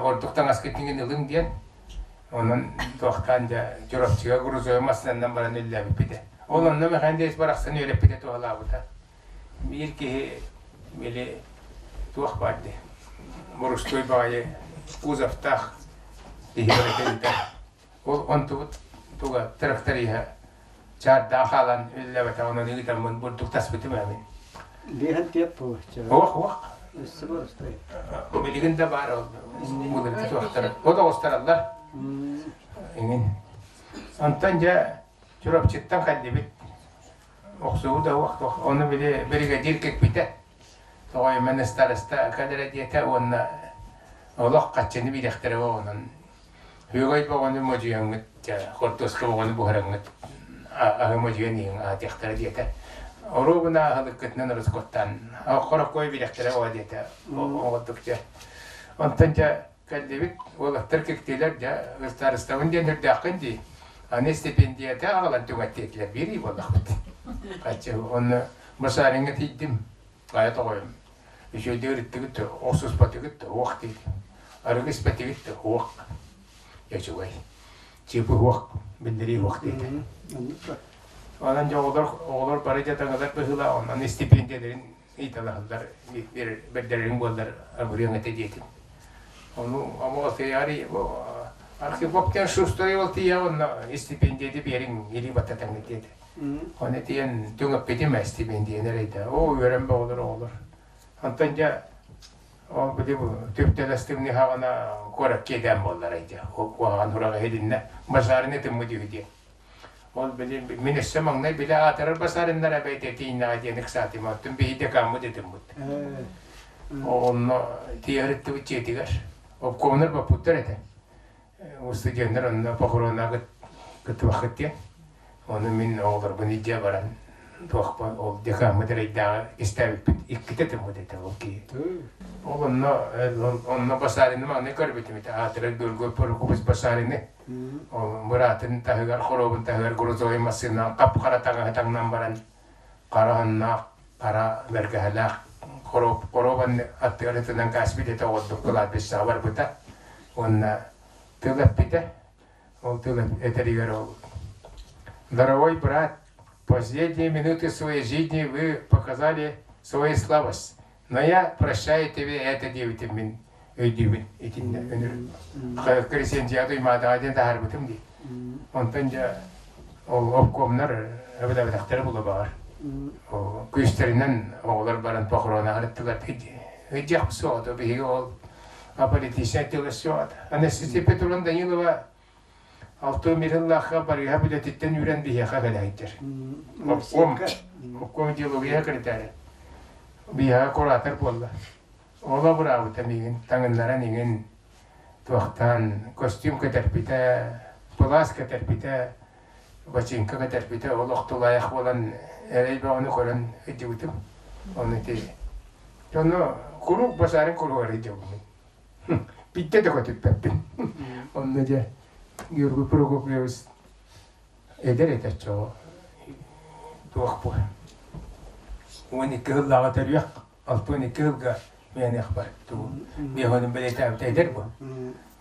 ордук таҥаскытын ылыҥ диэн онон туохтаан дьэ Чурапчыга грузовой массыынанан баран үллээбиппитэ. Ол онно Михаил Андреевич барахсан үөрэппитэ туһалаабыта. Биир киһи били туох баар дии борустуой баҕайы кузовтаах киһи барыта Ол онтубут туга тракториһа чаардаах хаалан үллэбэтэх онон ыытаммын бурдук таспытым эбин. Биэһэн тиэп буолар. Ох, ох. Өссө боростой. Билигин да баар ол былыргы туохтар. От оҕустараллар. Иҥин. Онтон дьэ Чурапчыттан кэллибит. Охсуһуу да уох Ону били бригадир кикпитэ. Тоҕо мен староста кэлэрэ диэтэ уонна олох хаччыны биэриэхтэрэ онон Үөгэй бөҕөнү модьуйаҥҥыт, дьэ, хортуоска бөҕөнү буһараҥҥыт, аһы модьуйан иһиҥ аатыахтара диэтэ. Оруобуна аһылыккытынан ороскуоттаан, хороккой билэхтэрэ оо диэтэ оҕотук дьэ. Онтон дьэ кэллибит, уолаттар киктилэр, дьэ, ыстаарыстабын диэн үрдээххин дии. Аны стипендията аҕалан түҥэттиэтилэр, биир ый буоллахпыт. Хаччы, онно Башариҥҥа тиийдим, хайа тоҕойум, Үчүгэйдик ырыттыгыт да, охсуспатыгыт да, уох диир. Арыгы испэтигит да, уох. Үчүгэй. Чыпы уох, биллэрии уох диэтэ. Онон дьэ оҕолор, оҕолор бары дьадаҥылар быһыылаах, онон истипиэндийэлэрин ыйыталаһаллар, бэрдэрэрин буоллар абырыаҥ этэ диэтим. Ону ама тыйаары Архипов диэн шустрый ол тиийэ онно истипиэндийэти биэриҥ илии баттатаҥҥыт диэтэ. Ону тиийэн түҥэппитим истипиэндийэни эрэйдэ. Оо, үөрэн бөҕөлөр оҕолор. Онтон дьэ ол били түптэлэстимни хаҕына куорат киэдээн буоллар дьэ. Куһаҕан сураҕа иһилиннэ. Базарыны тыммыт үһү диэн. Ол били мин өссө маҥнай билэ аатырар басаарыннара бэйэтэ тиийнэҕэ диэн ыксаатым. Оттон биһи декаммыт ытыммыт. Онно тиэһэриттибит дьиэтигэр. Обкомнар боппуттар этэ. Устудьуоннар онно похоронааҕыт кыттыбаккыт диэн. Ону мин оҕолорбун илдьэ баран туохпа ол декаммыт эрэйдээҕи истээбиппит иккитэ тыммыт этэ ол киһи. Ол онно онно Басарины маҥнай көрбүтүм этэ. Аатырар Георгий Прокопьевич Басарины. Ол быраатын таһыгар, хоруобун таһыгар грузовой массыынанан хап-хара таҥаһы таҥнан баран, хара ханнаах, хара бэргэһэлээх хоруоп, хоруоп аттыгар ытынан кааспит этэ оҕордук кладбищеҕа барбыта. Уонна тыл эппитэ. Ол тыл этэригэр ол «Дорогой брат, последние минуты своей жизни вы показали свою слабость. Но я прощаю тебе это диэбитим мин өйдүүбүн итиннэ өнөр Крисензия туймаадаҕа диэн таһаарбытым дии. Онтон дьэ ол обкомнар эбэлэбэтэхтэрэ була баҕар. Күүстэринэн оҕолор баран похорона арыттылар ыдьах суоҕа биһиги ол аполитичнай тыла суоҕа. Анастасия Петровна Данилова Алтын Михайлаахха Барыһа үлэтиттэн үүрэн биһиэхэ кэлэһиттэр. Обком, обком идеология секретаря. Биһиэхэ куратор буолла. Ол абыраабыта миигин таҥыннаран иҥин туохтаан костюм кэтэрпитэ, плащ кэтэрпитэ, бачыыҥка кэтэрпитэ олох тулаайах буолан эрэй бөҕөнү көрөн ыдьыбытым. Ону ити дьону куруук базарын куругар ыдьабын. Биирдэ да көтүппэппин. Онно дьэ Георгий Прокопьевич эдэр этэ оччоҕо туох бу 12 сыллааҕы төрүөх 62 сылга миэниэх бар тугу миэхонун бэлиэтээбитэ эдэр бу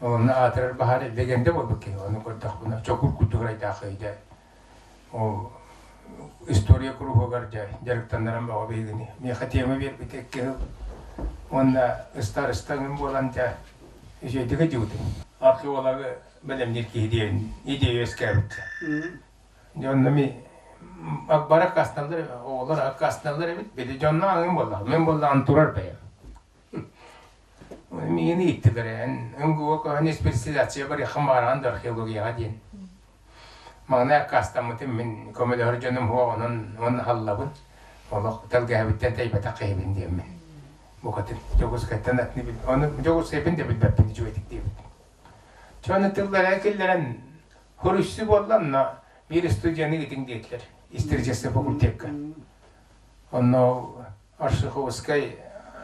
онно аатырар баһаар легенда буолбут киһи ону көрдөхпүнэ чокур курдук ырайдаах киһи ол история куруһуогар дьэ дьарыктаннаран бөҕө биһигини. Миэхэ тема биэрбитэ икки сыл. Уонна ыстаарыстаҥым буолан дьэ үчүгэйдик ыдьыбытым. Археологы бэлэмниир киһи диэн идея үөскээбит. Дьэ онно ми бары аккаастаналлар, оҕолор аккаастаналлар эбит. Били дьонно аҥым буоллаҕым. Мин буоллаҕым турар бэйэм. Миигин ииттилэр эн МГУ көһөн специализация барыаххын баҕараҕын да археологияҕа диэн. Маҥнай аккаастаммытым мин көмөлөһөр дьонум суох онон уонна халлабын. Олох тэлгэһэбиттэн тэйбэтэх киһибин диэммин. Букатын Дьокуускайтан атыны бил ону Дьокуускайбын да билбэппин үчүгэйдик диэбит. Чэ ону тыллара киллэрэн хоруйсу буолла онно биир студияны ыытыҥ диэтилэр историческай факультекка. Онно Аршиховскай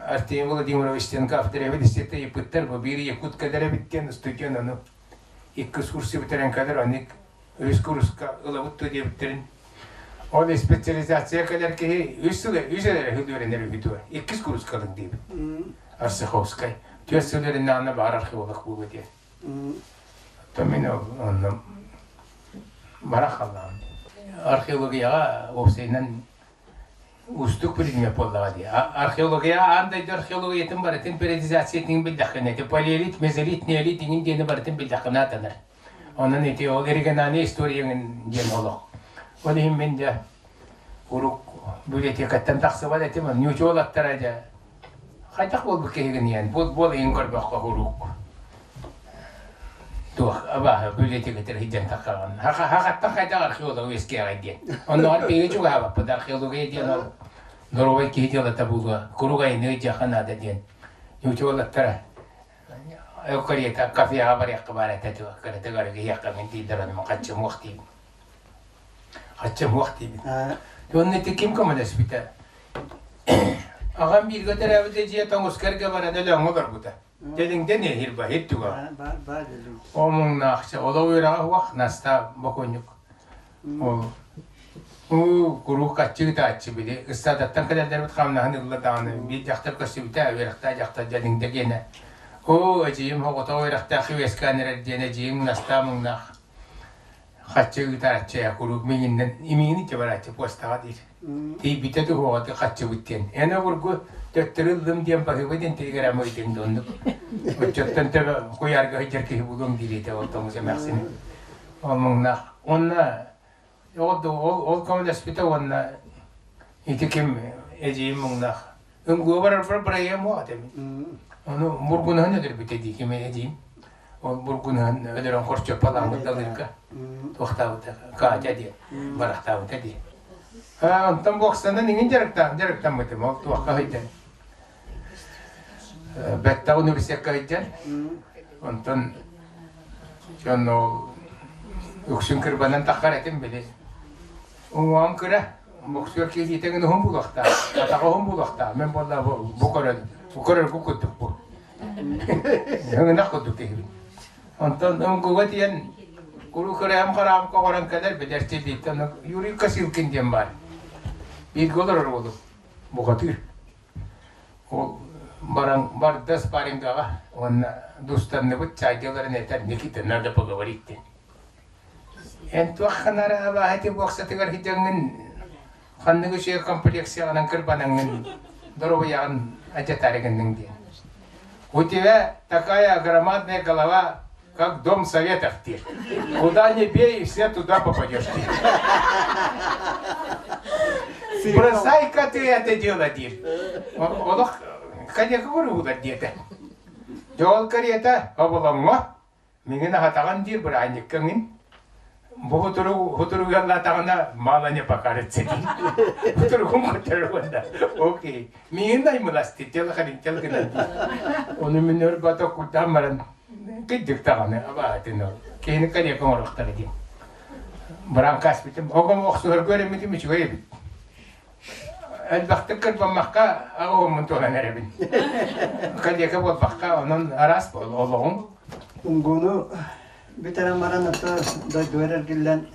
Артемий Владимирович диэн кафедра эбит ыйыппыттар бу биир якут кэлэр эбит диэн студент ону иккис курсы бүтэрэн кэлэр ону үс курска ылабыт дуо диэбиттэрин ол специализация кэлэр киһи үс сыл үс эрэ сыл үөрэнэр үһү дуо иккис курска ылыҥ диэбит Арсыховскай түөрт сыл үөрэннэҕинэ баар археолог буолуо диэн оттон мин онно бара халлаҕым археологияҕа уопсайынан уустук предмет буоллаҕа дии. Археология аан дойду археологиятын барытын периодизациятын биллэххинэ, ити палеолит, мезолит, неолит иҥин диэни барытын биллэххинэ атанар. Онон ити ол региональная история диэн олох. Ол иһин мин дьэ урук библиотекаттан тахсыбат этим, ньучуолаттара дьэ хайдах буолбут киһигин иһэн, буол иһин көрбөххө урук туох абааһы библиотекатыгар сылдьан таххаҕын. Хахаттан хайдах археолог үөскээҕэй диэн. Оннооҕор биһиги чугаһаабаппыт археология диэн ол доруобай киһи дьыалата буолуо. Курук айаныы дьиэхэ наада диэн. Ньучуолаттара Кореята кафеҕа барыахха баар этэ кыратыгар киһиэхэ мин дииллэр ону хаччымуох диибин. Хаччымуох диибин. Уонна ити ким көмөлөспүтэ? Аҕам бииргэ төрөөбүт эдьиийэ тоҥускарга баран Өлөөҥҥө олорбута. Дьэлиҥдэн эһир баһир түгэҕэ. Омуҥнаахча олох үөрэҕэ уох Настаа бокуонньук. Ол уу куруук хаччы ытааччы били ыстаадаттан кэлэллэрбит хамнаһын ылла даҕаны биир дьахтар көрсүбүтэ үөрэхтээх дьахтар Дьэлиҥдэ гиэнэ. Оо эдьиийим оҕото үөрэхтээх үөскээн эрэр диэн эдьиийиҥ Настаа муҥнаах. Хаччы ыытааччы куруук миҥиннэн имиини барааччы пуостаҕа диир. Тиийбитэ туһуоҕа хаччыбыт диэн. Эн обургу төттөрү ыллым диэн баһыыба диэн телеграмма ыытыҥ да оннук. Оччоттон төбө куйаарга сылдьар киһи булуом диир этэ ол тоҥус эмээхсин. Ол муҥнаах. Уонна ол ол көмөлөспүтэ уонна ити ким эдьиийим муҥнаах. Ымгуо барарбар бырайыам уоҕа этэ мин. Ону мургунаһын өлөрбүтэ дии ким эдьиийим. Ол бургунаһын өлөрөн хорчоппалаабыт далырга туохтаабыта Катя диэн барахтаабыта дии. Онтон боксанан иҥин дьарыктаммытым ол туохха сылдьан Бэттэх университекка сылдьан онтон дьон ол үксүн кырбанан таххар этим били уҥуоҕум кыра боксер киһи тэҥин уһун булуохтаах атаҕа уһун булуохтаах мен буолла бу көрөн бу көрөргү курдук бу Ынах курдук киһибин. Онтон ымгуга тиийэн куруук кыраһым хараам коҕорон кэлэр билэрчилииттэн Юрий Косилкин диэн баар. Бииргэ олорор уолум бухатыыр. Ол баран барда спаррингаҕа уонна дустанныбыт чайдыаларын этэр Никита надо поговорить диэн. Эн туохханара абааһы ити боксатыгар сылдьаҥҥын ханнык үчүгэй комплекцияҕынан кырбанаҥҥын доруобуйаҕын алдьатаары гынныҥ диэн. У тебя такая громадная голова, как дом советов диир. Куда ни бей, все туда попадешь диир. Бросай-ка ты это дело диир. Олох коньяка уруһулар диэтэ. Дьол карета оболоҥҥо Миҥин аһатаҕын диир бырааһынньыккаҥын бу хутуругаллаатаҕына мало не покажется диир. Хутуругум хотуругунда. Окей. Миҥин наймыласты телохарин телохарин диир. Ону мин өр бата курдаан баран кырдьык даҕаны абаатын ол. Киһини карьерка оҥоруохтара диэн. Быраан кааспытым. Огом охсуһарга үөрэммитим үчүгэй эбит. Элбэхтик кырбаммакка оҕоммун туһанан эрэбин. Коллега буолбакка, онон араас олоҕум. Унгуну бүтэрэн баран ото дойдугар эргиллэн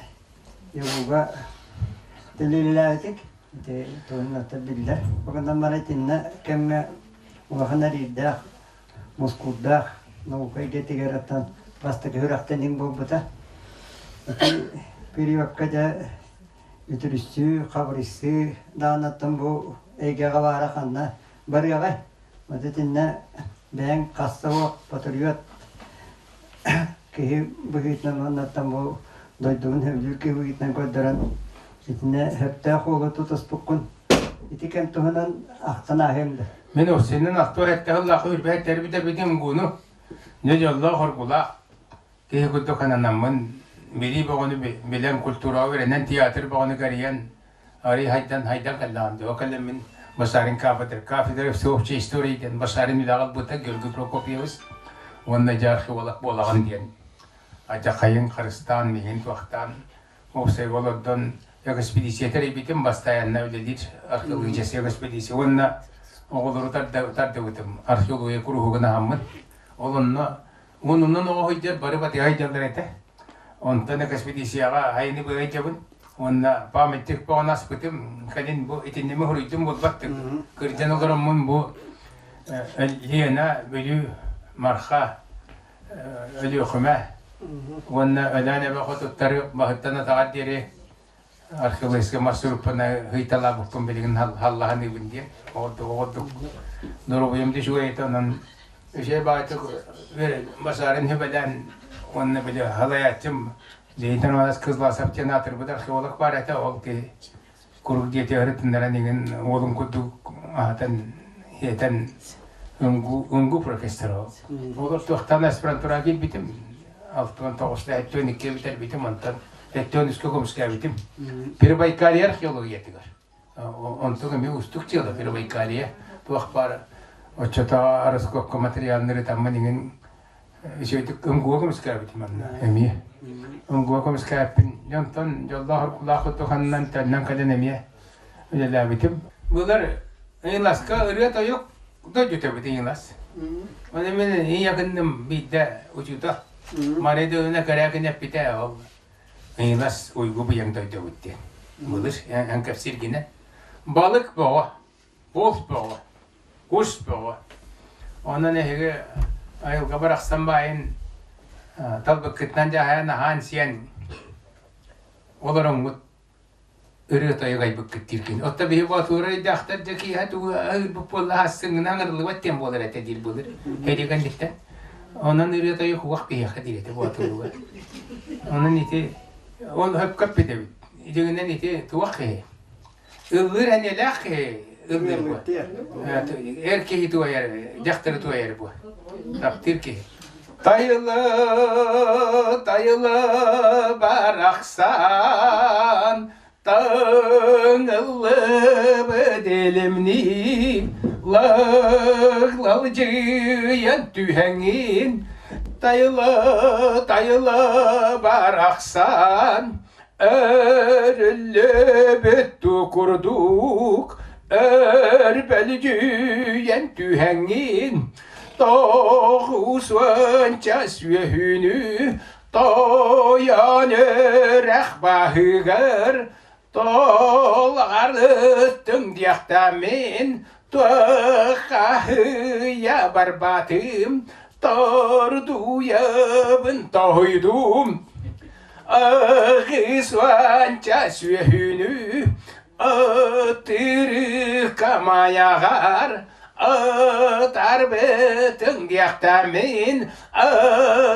ЯГУга үлэлээбитик. Ити туһунан ото биллэр. Ол гынан баран итиннэ кэмҥэ улахан эриирдээх, мускуурдаах наука эйгэтигэр оттон бастакы сүрэхтэнии буолбута. Ити периодка дьэ үтүрүссүү, хабырыйсыы даҕанаттан бу эйгэҕэ баара ханна барыаҕай? Вот итиннэ бэйэҥ хасса суох патриот киһи быһыытынан уоннаттан бу дойдугун сөбүлүүр киһи быһыытынан көрдөрөн итиннэ сөптөөх уолу тутуспуккун ити кэм туһунан ахтан ааһыам да. Мин Овсиннын ахтуор эттэһыллаах үрбэт тэрбитэ битим гуну не дьоллоох оргулаах Киһи курдук ананаммын, билии бөҕөнү билэн, культураҕа үөрэнэн, театр бөҕөнү кэрийэн, арый хайдан хайдан кэллэҕим дии. Ол кэлэммин Башарин кафедра, кафедра всеобщей истории диэн Башарин үлэҕэ ылбыта Георгий Прокопьевич уонна дьэ археолог буолаҕын диэн адьахайын харыстаан, миигин туохтаан уопсайга олордон экспедиция тэрийбитим, бастайанна үлэлиир археологическай экспедиция уонна оҕолору тардыбытым, археология куруһугун аһаммыт. Ол онно Уонунан оҕо сылдьар бары батыһа сылдьаллар этэ. Онтон экспедицияҕа айаны быһа сылдьабын. Уонна памятник бөҕөнү аспытым. Кэлин бу итинними суруйдум буолбаттык. Кырдьан олороммун бу Лена, Бүлүү, Марха, Өлүөхүмэ уонна Өлөөн эбэ хотуттары баһыттан атаҕар диэри археологическай маршруппун ыйталаабыппын билигин халлаһаныыбын диэн оҕордук доруобуйам да үчүгэй этэ онон үчүгэй баҕайытык базарын сүбэлээн уонна били халайааччым Леонид Иванович Кызласов диэн аатырбыт археолог баар этэ ол киһи куруук диэти ырытыннаран иҥин уолун курдук аһатан сиэтэн унгу профессор ол олор туохтаан аспирантураҕа киирбитим 69 72 бүтэрбитим онтон Тэттион үскэ көмүскээбитим. Прибайкалье археологиятыгар. Онтук эмиэ уустук дьыала Прибайкалье туох баар оччотооҕу раскопка материаллары таммын иҥин үчүгэйдик ымгуга көмүскээбитим манна эмиэ. Ымгуга көмүскээппин. Дьонтон дьоллоох оркулаах куттуханынан төннөн кэлэн эмиэ үлэлээбитим. Былыр Ыйыласка ырыа-тойук дойдута Ыйылас. Оны мин ийэ гынным биирдэ учуутал Мария Дөлүнэ Корякин эппитэ ол Ыйылас уйгу быйаҥ дойдубут диэн. Былыр эн кэпсииргинэ балык бөҕө, булт бөҕө, кус бөҕө. Онон эһиги айылҕа барахсан баайын талбыккытынан дьаһайан аһаан сиэн. Олороҥҥут ырыа-тойук айбыккыт диир кини. Оттон биһи боотура өйдөөхтөр дьэ киэһэ тугу аһыырбыт буолла аһассыҥҥына аҥырыллыбат диэн буолар этэ диир былыр. Һэригэнниттэн. Онон ырыа-тойук уох биһиэхэ диир этэ боотуруга. Онон ити ол хөпкөппүт эбит. Дьиҥинэн ити туох киһи? Ыллыыр эниэлээх киһи ыллыыр буо. Эр киһи туойар, дьахтары туойар буо. Таптыыр киһи. Тайылы, тайылы барахсан, таңыллыбыт илимни, лыглалдьыйан түһэҥин, тайылы, тайылы барахсан, Өрүллүбүт курдук өрбөлдьүйэн түһэҥҥин, 90 сүөһүнү тойон үрэх баһыгар толҕарыттыҥ диэхтэммин, туоххаһыйа барбатым, тордуйабын тоһуйдум. Аҕыс сүөһүнү ытырыка майаҕар ытарбытыҥ диэхтэммин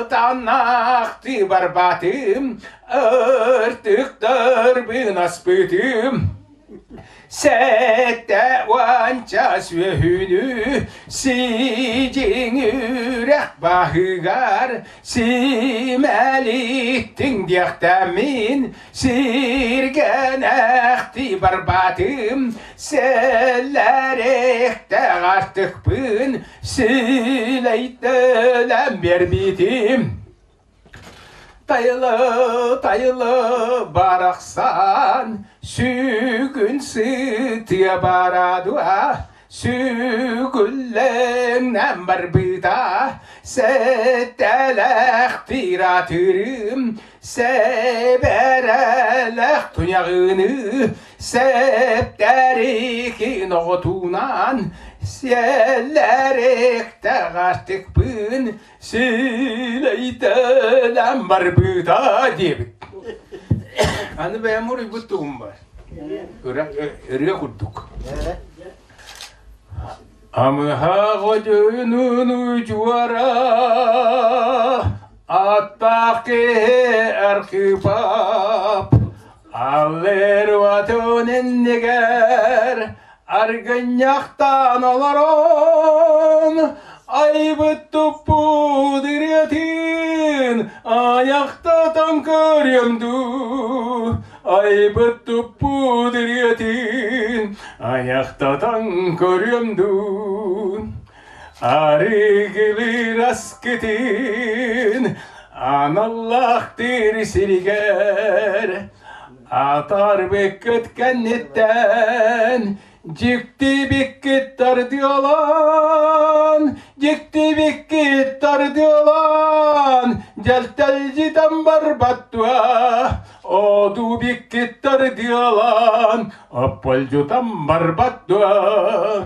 ытанахтыы барбатым ыртыктарбын аспытым 70 сүөһүнү сидьиҥ үрэх баһыгар симэлиттиҥ диэхтэммин сиргэнэхтии барбатым сэллэрэхтээх артыкпын силэйтэлэн биэрбитим. Тайылы, тайылы барахсан, сүгүн сытыа барадуа, сүгүллэҥнэн барбыта, сэттэлэх тиратырым, сэбэрэлэх туйаҕыны, сэптэрикин оҕотунан, сиэллэрэхтээх артыкпын, Силэйдэлэн барбыта диэбит. Аны бэйэм уруйбут тугум бар. Ырыа курдук. Амыһах одьунун удьуора аттаах киһи Архипап аллер уотун иннигэр Аргынньахтаан олорон айбыт туппут ырыатын айахтатан көрүөм дуу айбыт туппут ырыатын айахтатан көрүөм дуу арыгылыыр аскытын аналлаахтыыр сиригэр Атаарбыккыт кэнниттэн дьиктибиккит тардыалаан, дьиктибиккит тардыалаан, дьэлтэлдьитэн барбаттуа, одубиккит тардыалаан, опполдьутан барбаттуа.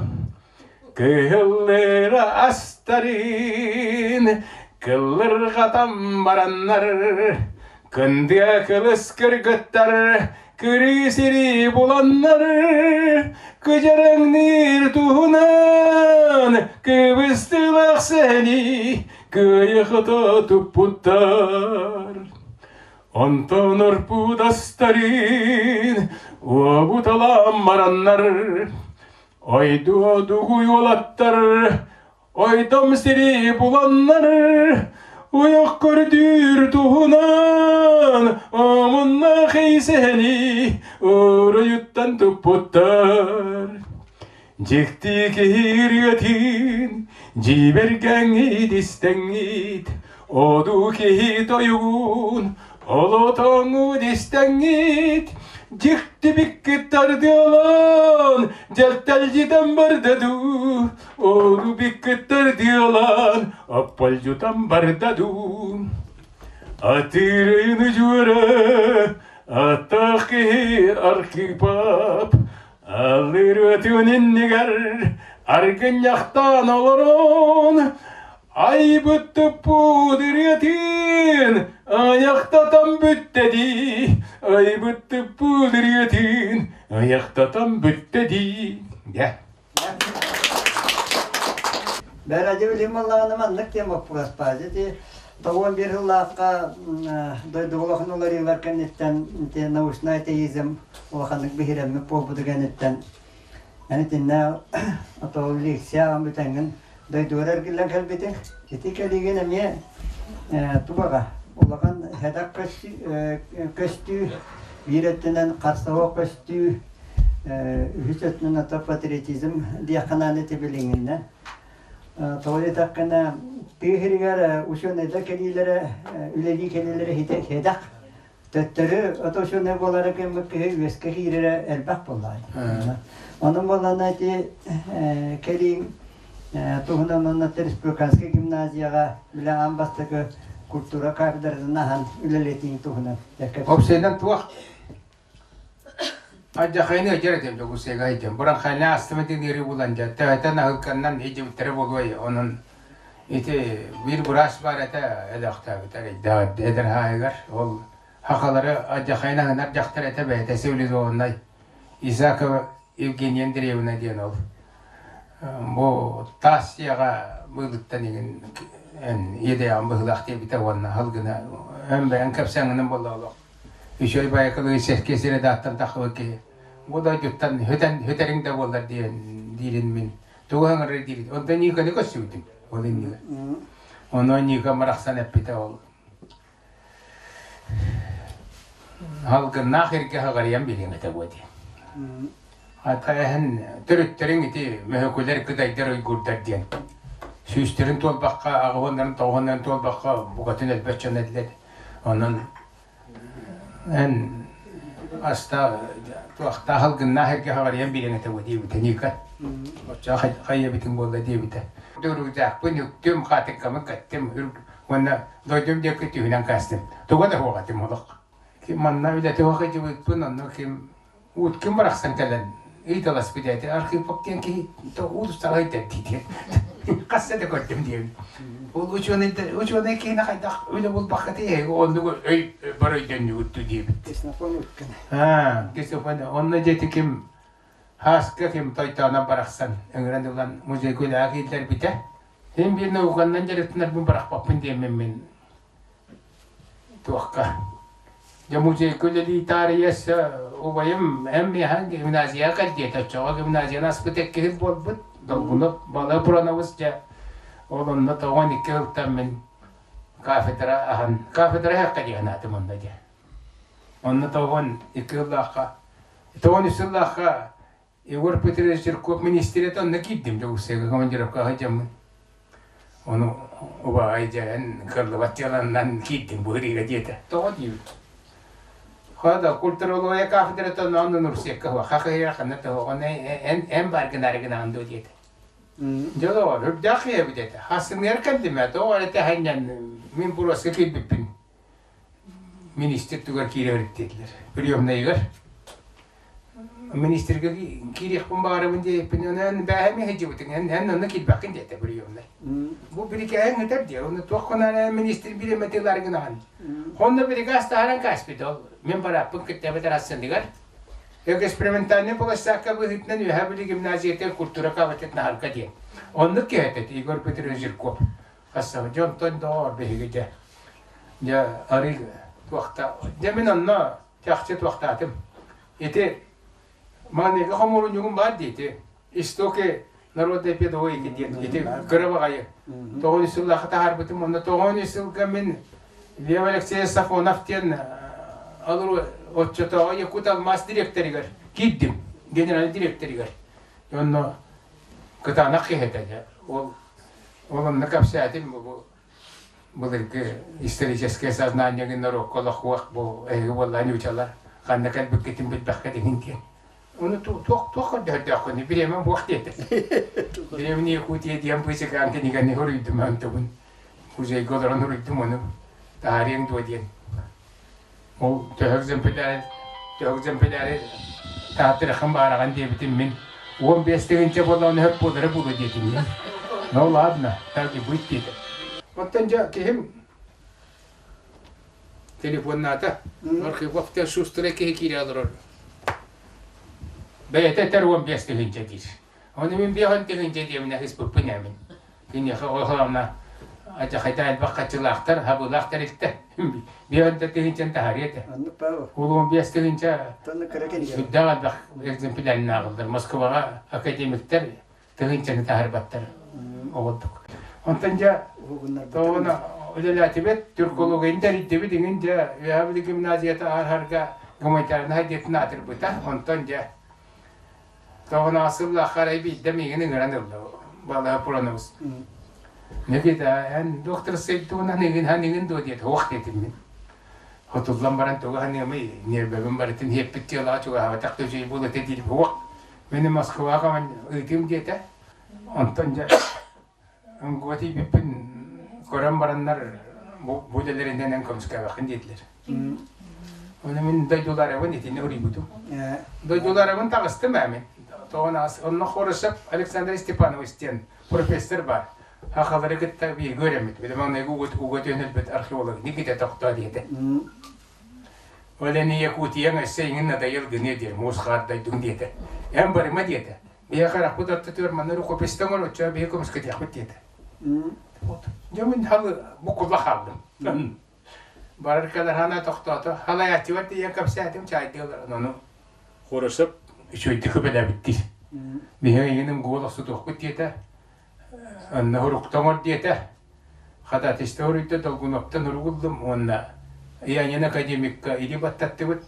Кыһыллыыра астарын кыллырҕатан бараннар, кындыа кылыс кыргыттар кырыы сири буланнар, кыдьараҥныыр туһунан кыбыстыылаах сэһэни кыайа-хото туппуттар. Онтон орпуут астарын уобуталаан бараннар, Ойдуодугуй уолаттар, ойдом сири буланнар, уйах көрдүүр туһунан омуннаах эйсэһэни оройуттан туппуттар. Дьикти киһи ырыатын дьиибэргэҥҥит истэҥҥит, одуу киһи тойугун олотоҥҥут истэҥҥит, дьиктибиккит тардыалаан, дьэлтэлдьитэн барда дуу, одуу биккит тардыалаан, аппалдьутан барда дуу. Атыырыйыны дьуора, аттаах киһи Архипап, Аллырыатын иннигэр аргынньахтаан олорон, айбыт туппут ырыатын айахтатан бүттэ дии. Айбыт тыппыт ырыатын айахтатан бүттэ дии. Дьэ. Бэрэдьи билим буоллаҕына маннык диэн боппуруос баар. Ити тоҕуон биир сыллаахха дойду улахан уларыылар кэнниттэн ити научнай атеизм улаханнык биһирэммит буолбута кэнниттэн эн итиннэ ото лекция ааҕан бүтэҥҥин дойдугар эргиллэн кэлбитиҥ. Ити кэлиигин эмиэ тубаҕа улахан сэдэх көстүү, биир өттүнэн харсаһыах көстүү, үһүс өттүнэн ото патриотизм диэххэ наада ити билиҥҥиннэ. Тоҕо диэтэххинэ, тыа сиригэр учуонайдар кэлиилэрэ, үлэлии кэлиилэрэ сэдэх. Төттөрү ото учуонай буолара кэммит киһи үөскэ киирэрэ элбэх буоллаҕа. Онон буоллаҕына ити кэлииҥ туһунан уонна республиканскай гимназияҕа үлэ аан бастакы культура кафедратын аһан үлэлэтииҥ туһунан. Опсайынан туох Алдьархайны ыдьар этим Дьокуускайга сылдьан. Быраҥхайны астымыт ыҥыыры булан дьэ, төһөтөн аһылканнан илдьибиттэрэ буолуой, онон ити биир быраас баар этэ өлөөхтөөбүтэ эрэйдээх эдэр хаайыгар. Ол хахалары алдьархайын аһынар дьахтар этэ бэйэтэ цивилизованнай Исакова Евгения Андреевна диэн ол. Бу таас дьиэҕэ быылыттан иҥин эн иэдэйэҕин быһыылаах диэбитэ уонна халгына эн бэйэҥ кэпсээҥҥинэн буолла олох. Үчүгэй байакылыы сэргэ сирэ дааттан таххыбыт киһи бу дойдуттан хөтөн хөтөрүҥ да буоллар диэн диирин мин тугу ыҥырар диирин онтон Никаны көрсүбүтүм ол иннигэр онон Ника барахсан эппитэ ол халгыннаах иргэ хагарыйан билиэм этэ буо диэн ата эһэн төрүттэриҥ ити мөһөкүлэр кытайдар уйгурдар диэн сүүстэрин туолбакка аҕыһыннарын тоҕуһуннарын туолбакка букатын өлбөт дьон этилэр Онон эн аста туохтаах алгыннаах эргэ хаҕарыйан биэрэн этэ диэбитэ Ника. Оччоҕо хайа эбитиҥ буолла диэбитэ. Дуруудаахпын үктүм, хаатыҥкабын кэттим уонна дойдум диэки түһүнэн каастым. Туга да суох этим олох. Манна үлэтэ суох сылдьыбыппын, онно ким Уткин барахсан кэлэн ыйыталаспыт этэ Архипов диэн киһи уулуссаҕа ыйдар диэн хасса да көрдүм диэбит. Ол учуонай учуонай киһини хайдах үлэ булбакка эһиги оннугу өй бар өйдөннүгүт диэбит. Ксенофон Уткин. Аа, Ксенофон онно дьэти ким Хааска ким тойтоонон барахсан ыҥыран ылан музейга үлэҕэ кииллэрбитэ. Син биир науканнан дьарыктанарбын бырахпаппын диэммин мин Туохха? Дьэ музейга үлэлии таарыйа өссө убайым эн миэхэ гимназияҕа кэл диэтэ. Оччоҕо гимназияны аспыт эккиһит буолбут. Долгунов Бала Буранабыс дьэ ол онно тоҕон икки сылтан мин кафедра аһан кафедра иһэххэ диэн аатым онно дьэ. Онно тоҕон икки сыллаахха тоҕон үс сыллаахха Егор Петрович Жирков министириэт онно киирдим Дьокуускайга командировкаҕа сылдьаммын. Ону убаҕай дьэ эн кыаллыбат дьыаланнан киирдим бу ырыыга диэтэ. Тоҕо диибин? Хада культурология кафедрата онно нурсиэккэ хахыйа ханна тоҕо эн эн бар гынаары гынаҕын дуо диэтэ. Дьолоҕор үрдээх киһи этэ. Хасыныгар кэллим ээ тоҕо эрэ тэһэнньэн мин буруоска киирбиппин министр тугар киирэ диэтилэр. Приемнайыгар Министргэ киириэхпин баҕарабын диэбиппин, онон бээһэми сылдьыбытыҥ, эн эн онно киирбэккин диэтэ приемнай. Бу бирикээһиҥ ыытар диэ, онно туох гынан министр бириэмэтин ылар гынаҕын. Онно бирикээс таһааран кааспыт ол. Мин барааппын кытта эбэтэр ассыныгар. Экспериментальный площадка быһыытынан Үөһээ Бүлүү гимназиятыгар культура кабинетын аһарга диэн. Оннук киһи этэ Егор Петрович Жирков. Хасса дьонтон доҕор биһиги дьэ. Дьэ арый туохта. Дьэ мин онно чахчы туохтаатым. Ити маныга хомуурунньугум баар дии ити. Истоки народной педагогики диэн ити кыра баҕайы. Тоҕус сыллаахха таһаарбытым онно тоҕус сылга мин Лев Алексеевич Сафонов диэн алру оччотооҕу Якут алмаас директорыгар киирдим, генеральный директорыгар. Онно кытаанах киһи этэ. Ол ол онно кэпсээтим бу былыргы историческое сознание норуокка олохуох бу эһиги буоллаан ньуучалар ханна кэлбиккитин билбэххит иһин диэн. Ону туох туох көрдөһөрдөөххүнүй бириэмэм буох диэтэ. Древний Якутия диэн быычыкаан кинигэни суруйдум онтубун. Музейга олорон суруйдум ону таһаарыаҥ дуо диэн. Ол төһө экземпляр төһө экземпляри таһааттарыаххын баараҕын диэбитим мин 15 тыһыынча буоллаҕына өп буолара буолуо диэтим мин. Ну ладно, так и быть диэтэ. Оттон дьэ киһим Телефоннаата. Архипов диэн шустрый киһи киирэ олорор. Бэйэтэ этэр 15 тыһыынча диир. Ону мин 5 тыһыынча диэбинэ ыспыппын ээ мин. Киниэхэ оһоҕоно адьахайда элбэх хаччылаахтар, хабыылаах тэрилтэ. 5 тыһыынчаны таһаарыа этэ. Ол 15 тыһыынча сүрдээх элбэх экземплярын ааҕыллар. Москваҕа академиктар тыһыынчаны таһаарбаттар оҕолдук. Онтон дьэ тоҕуна үлэлээтибит, түркологияны тэрийдибит иҥин дьэ Үөһээ гимназията ааһарга гуманитарнай диэтин аатырбыта. Онтон дьэ тоҕуна сыллаахха арай биирдэ миигин ыҥыран ылла Балаһа Пуранабыс. Никита, эн доктор тугунан игин хан игин дуо диэт, ох диэтим мин. Хотуллан баран тугу ханыамый, нервэбин барытын иэппит дьыалаҕа чугаһаабатах да үчүгэй буолуо этэ диир ох. Мин Москваҕа ыытыым диэтэ. Онтон дьэ МГУ тиийбиппин көрөн бараннар бу бу үлэлэринэн эн көмүскээбэххин диэтилэр. Ону мин дойдуларыбын итини уруйбутум. Дойдуларыбын таҕыстым ээ мин. Тоҕо онно Хорошев Александр Степанович диэн профессор бар. Хахалары кытта бииргэ үөрэммит. Билим маҥнайгы уга түһэн өлбүт археолог Никита тохтоо диэтэ. Ол эн Якутияҥ өссө иҥин надоел гыныа диир, муус хаардайдыҥ диэтэ. Эн барыма диэтэ. Биһиэхэ харахпыт ортотугар манна рукописьтан оҥороччу биһи көмүскэтиэхпит диэтэ. Вот. Дьэ мин халы буккулла хааллым. Барар кэлэр хана тохтоото. Халайааччыбар тиийэн кэпсээтим, чаайдыалар ону Хорошев үчүгэйдик көбөлөөбүт диир. Биһиги эйигин МГУ охсутуохпут диэтэ. Онно уруктан оҥор диэтэ. Ходатайство уруйда Долгуновтан уругуллум уонна Янин академикка или баттаттыбыт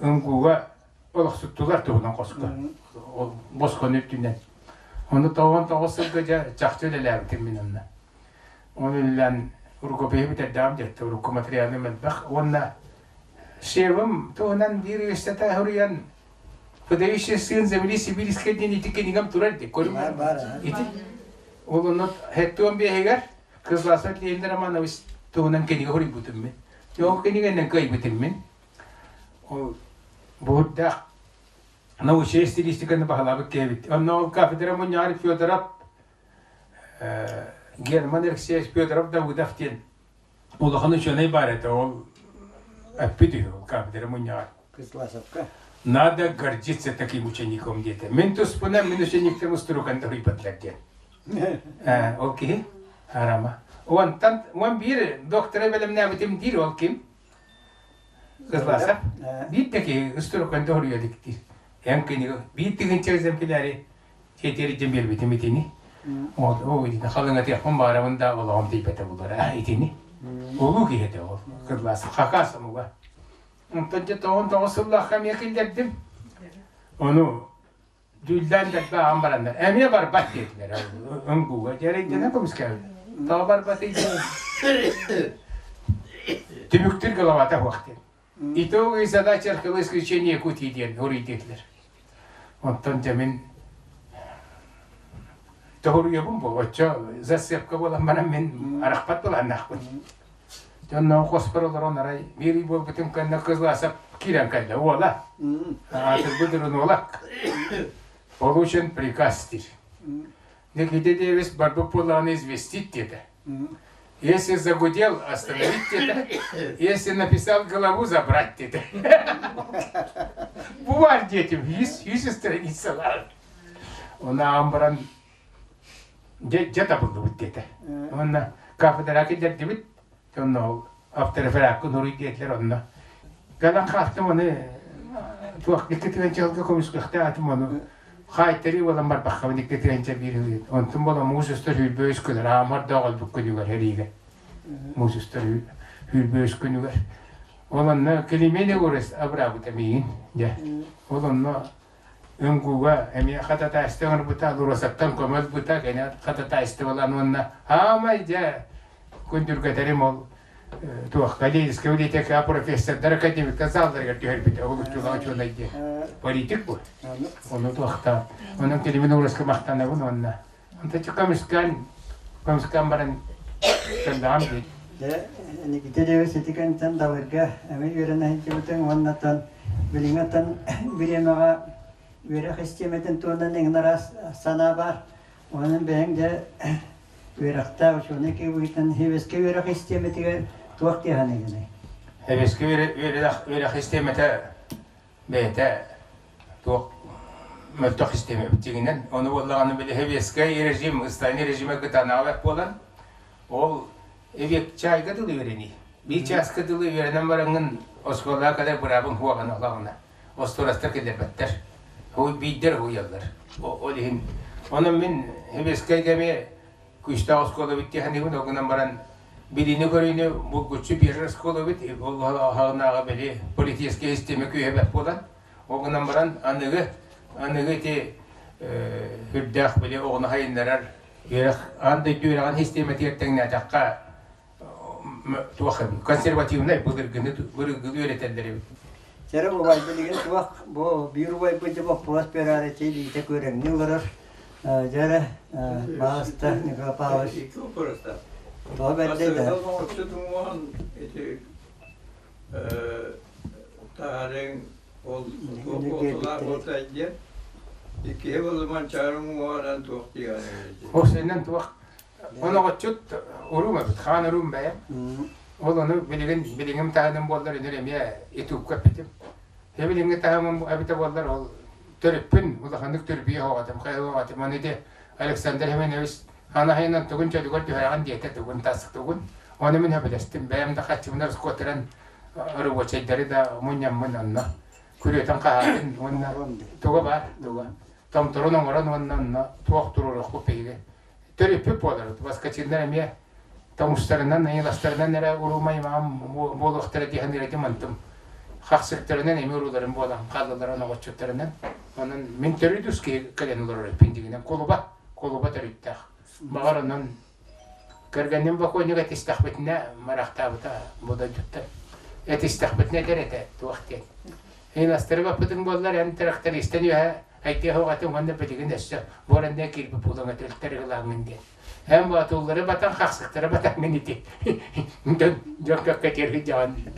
МГУга олохсуттулар туһунан хоско. Ол босхону үрдүнэн. Ону 99 сылга дьэ чахчы үлэлээбитим мин онно. Ол үлэлээн рукопиһы бүтэрдэҕим диэттэ, урукку материалым элбэх. Уонна Шевым туһунан биир үөстэтэ суруйан Выдающий сын земли сибирской диэн ити кинигам турар ди көрүм. Ити ол онно хэттуон биэһигэр Кызласов Леонид Романович туһунан кинигэ суруйбутум мин. Ол кинигэнэн кыайбытым мин. Ол буурдаах научнай стилистиканы баһылаабыт киһибит. Онно ол кафедра мунньаҕар Федоров Герман Алексеевич Федоров Давыдов диэн улахан ученый баар этэ, ол эппит үһү ол кафедра мунньаҕар. Кысласовка. Надо гордиться таким учеником диэтэ. Мин туспунан мин учениктым устурукан тоһуйбатылар диэн. Ол киһи арама. Онтон 11 доктора бэлэмнээбитим диир ол ким? Кысласов. Биир да киһи устурукан тоһуйа илик диир. Эн кинигэ биир тыһыынча экземпляри Тиэтиэрдин биэрбитим итини. Ол ол итини халыҥатыахпын баарабын да олоҕум тиийбэтэ булара итини. Улуу киһи этэ ол. Кырлаас хакас омуга. Онтон дьэ 99 сыллаахха эмиэ киллэрдим. Ону дьүүллээн дэлби ааҕан бараннар эмиэ барбат диэтилэр МГУга дьэрэйдэнэ көмүскээбит. Тоҕо барбатый Түмүктүүр головата суох диэн. Итоговые задачи археологического Якутии диэн уруй диэтилэр. Онтон дьэ мин тоһуруйабын бу оччо засыпка буолан баран мин арахпат былааннаахпын. Дьонноон хоспор олорон арай биир ый буолбутум кэннэ Кызласов киирэн кэллэ уола. Аатырбыт уолак. Получен приказ диир. Никита Дэвис барбыт буоллаҕына известить диэтэ. Если загудел, остановить диэтэ. Если написал голову, забрать диэтэ. Бу бар диэтим, үс страницалар. Оны ааҕан баран дьэ табыллыбыт диэтэ. Уонна кафедраҕа киллэрдибит. Онно ол авторефераккын уруй диэтилэр онно. Кэлэн хаастым ону туох 2 тыһыынча көмүскэхтээх этим ону хаайтарыы буолан барбаххабын 2 тыһыынча 1 ый. Онтум буолан муус устар 23 күнүгэр аамар өлбүт күнүгэр эриигэ. Муус устар 23 күнүгэр. Ол онно Климент Егорович абыраабыта миигин. Дьэ. Ол онно МГУга эмиэ хататаайыстыба оҥорбута, Луросаттан көмө ылбыта, кини хататаайыстыбалаан уонна аамай дьэ күндүргэтэрим ол туох Калининскай библиотека профессордар академиктар залларыгар түһэрбитэ ол учуонай учуонай диэн политик бу ону туохтаан онон Климент Егоровичка махтанабын уонна онто көмүскээн көмүскээн баран кэллэҕим дии. Дьэ, Никита Ильич ити кэнниттэн Далырга эмиэ үөрэнэ сылдьыбытыҥ уонна билиҥҥи бириэмэҕэ үөрэх систиэмэтин туһунан эҥин араас санаа баар. Онон бэйэҥ дьэ үөрэхтээх учуонай киһи быһыытынан хивэскэ үөрэх систиэмэтигэр туох диэххиний? Эбэски үөрэх систиэмэтэ бэйэтэ туох мөлтөх систиэмэ дьиҥинэн. Ону буоллаҕына били сэбиэскэй режим, Сталин режимэ кытаанаҕа буолан, ол эбиэт чаайга дылы үөрэнии. Биир чааска дылы үөрэнэн бараҥҥын оскуолаҕа кэлэр быраабыҥ суоҕун олоҕуна. Остуорастар киллэрбэттэр. Биирдэр уһуйаллар. Ол иһин. Онон мин сэбиэскэй кэми күүстээх оскуола эбит дии саныыбын. Ол гынан баран билиини-көрүүнү булгуччу биэрэр оскуола эбит. Ол аһаҕынааҕы били политическай систиэмэ күүһэ бэрт буолан. Ол гынан баран аныгы аныгы ити үрдээх били оҕону сайыннарар үөрэх аан дойду үөрэҕин систиэмэтигэр тэҥнээтэххэ туох консервативнай былыргыны былыргыны үөрэтэллэр эбит. Чэрэ убай билигин туох бу биир убайбыт дьэ боппуруос биэрээри илиитэ күөрэҥнии олорор. Дьэрэ баҕаста Николай Павлович. Икки боппуруостаах. Тоҕо бэрдэй да. Ити таһаарыҥ ол туох буолта диэн иккиһи болуман чаарыҥ уҥуоҕунан туох диэҕин Ол туох Оноҕоччут уруум эбит, хаан уруум бэйэм. Ол ону билигин билиҥим таһыным буоллар үнүр эмиэ ютубка эппитим. Билиҥҥи таһымым эбитэ буоллар ол төрүппүн улаханнык түрбүйэ оҕотум, хайа оҕотум. Ону ити Александр Семенович ханаһайынан тугун чөлүгэр түһэрэҕин диэтэ, тугун тас тугун. Ону мин сөбүлэстим. Бэйэм да хаччыбын раскотыран рабочайдары да мунньаммын онно күрүөтэн хаһаатын уонна туга баар туга томторун оҥорон уонна онно туох туруоруохпут биһиги төрүппүт буолар. Баскачыыннар эмиэ тоҥустарынан, ыйыластарынан эрэ уруумай-маам буолуохтара дии саныыр этим онтум. Хахсыктарынан эмиэ урууларым буолан хааллылар оноҕоччуттарынан. Онон мин төрүт ус киһи кэлэн олорор эппин дигинэн кулуба, кулуба төрүттээх. Баҕар онон кэргэним бокуонньук этистэхпитинэ марахтаабыта бу дойдуттан. Этистэхпитинэ этэр этэ туох диэн. Ыйыластары баппытыҥ буоллар эн трактористан үөһэ Айдыах оҕотун уонна билигин өссө буоранныы киирбит буолан өтөлтөр ылааҥҥын диэн. Эн боотуллары батан хахсыктары батаҥҥын ити. Дьон дьон көккө тиэргин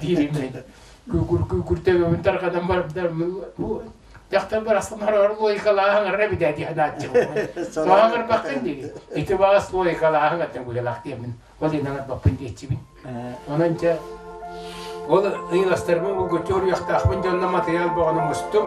диирим мин. Күүкүр күүкүр төбөбүн тарҕанан барбыдар бу дьахтар барахсан хороор логикалааһын ара эбитэ дии санааччыбын. Соһоҥорбаккын дии. Ити баҕас логикалааһын аттан гулялаах диэммин. Ол иһин аҥарбаппын диэччибин. Онон дьэ ол ыйыластарбын булгуччу уруйахтаахпын дьонно матырыйаал бөҕөнү мустум.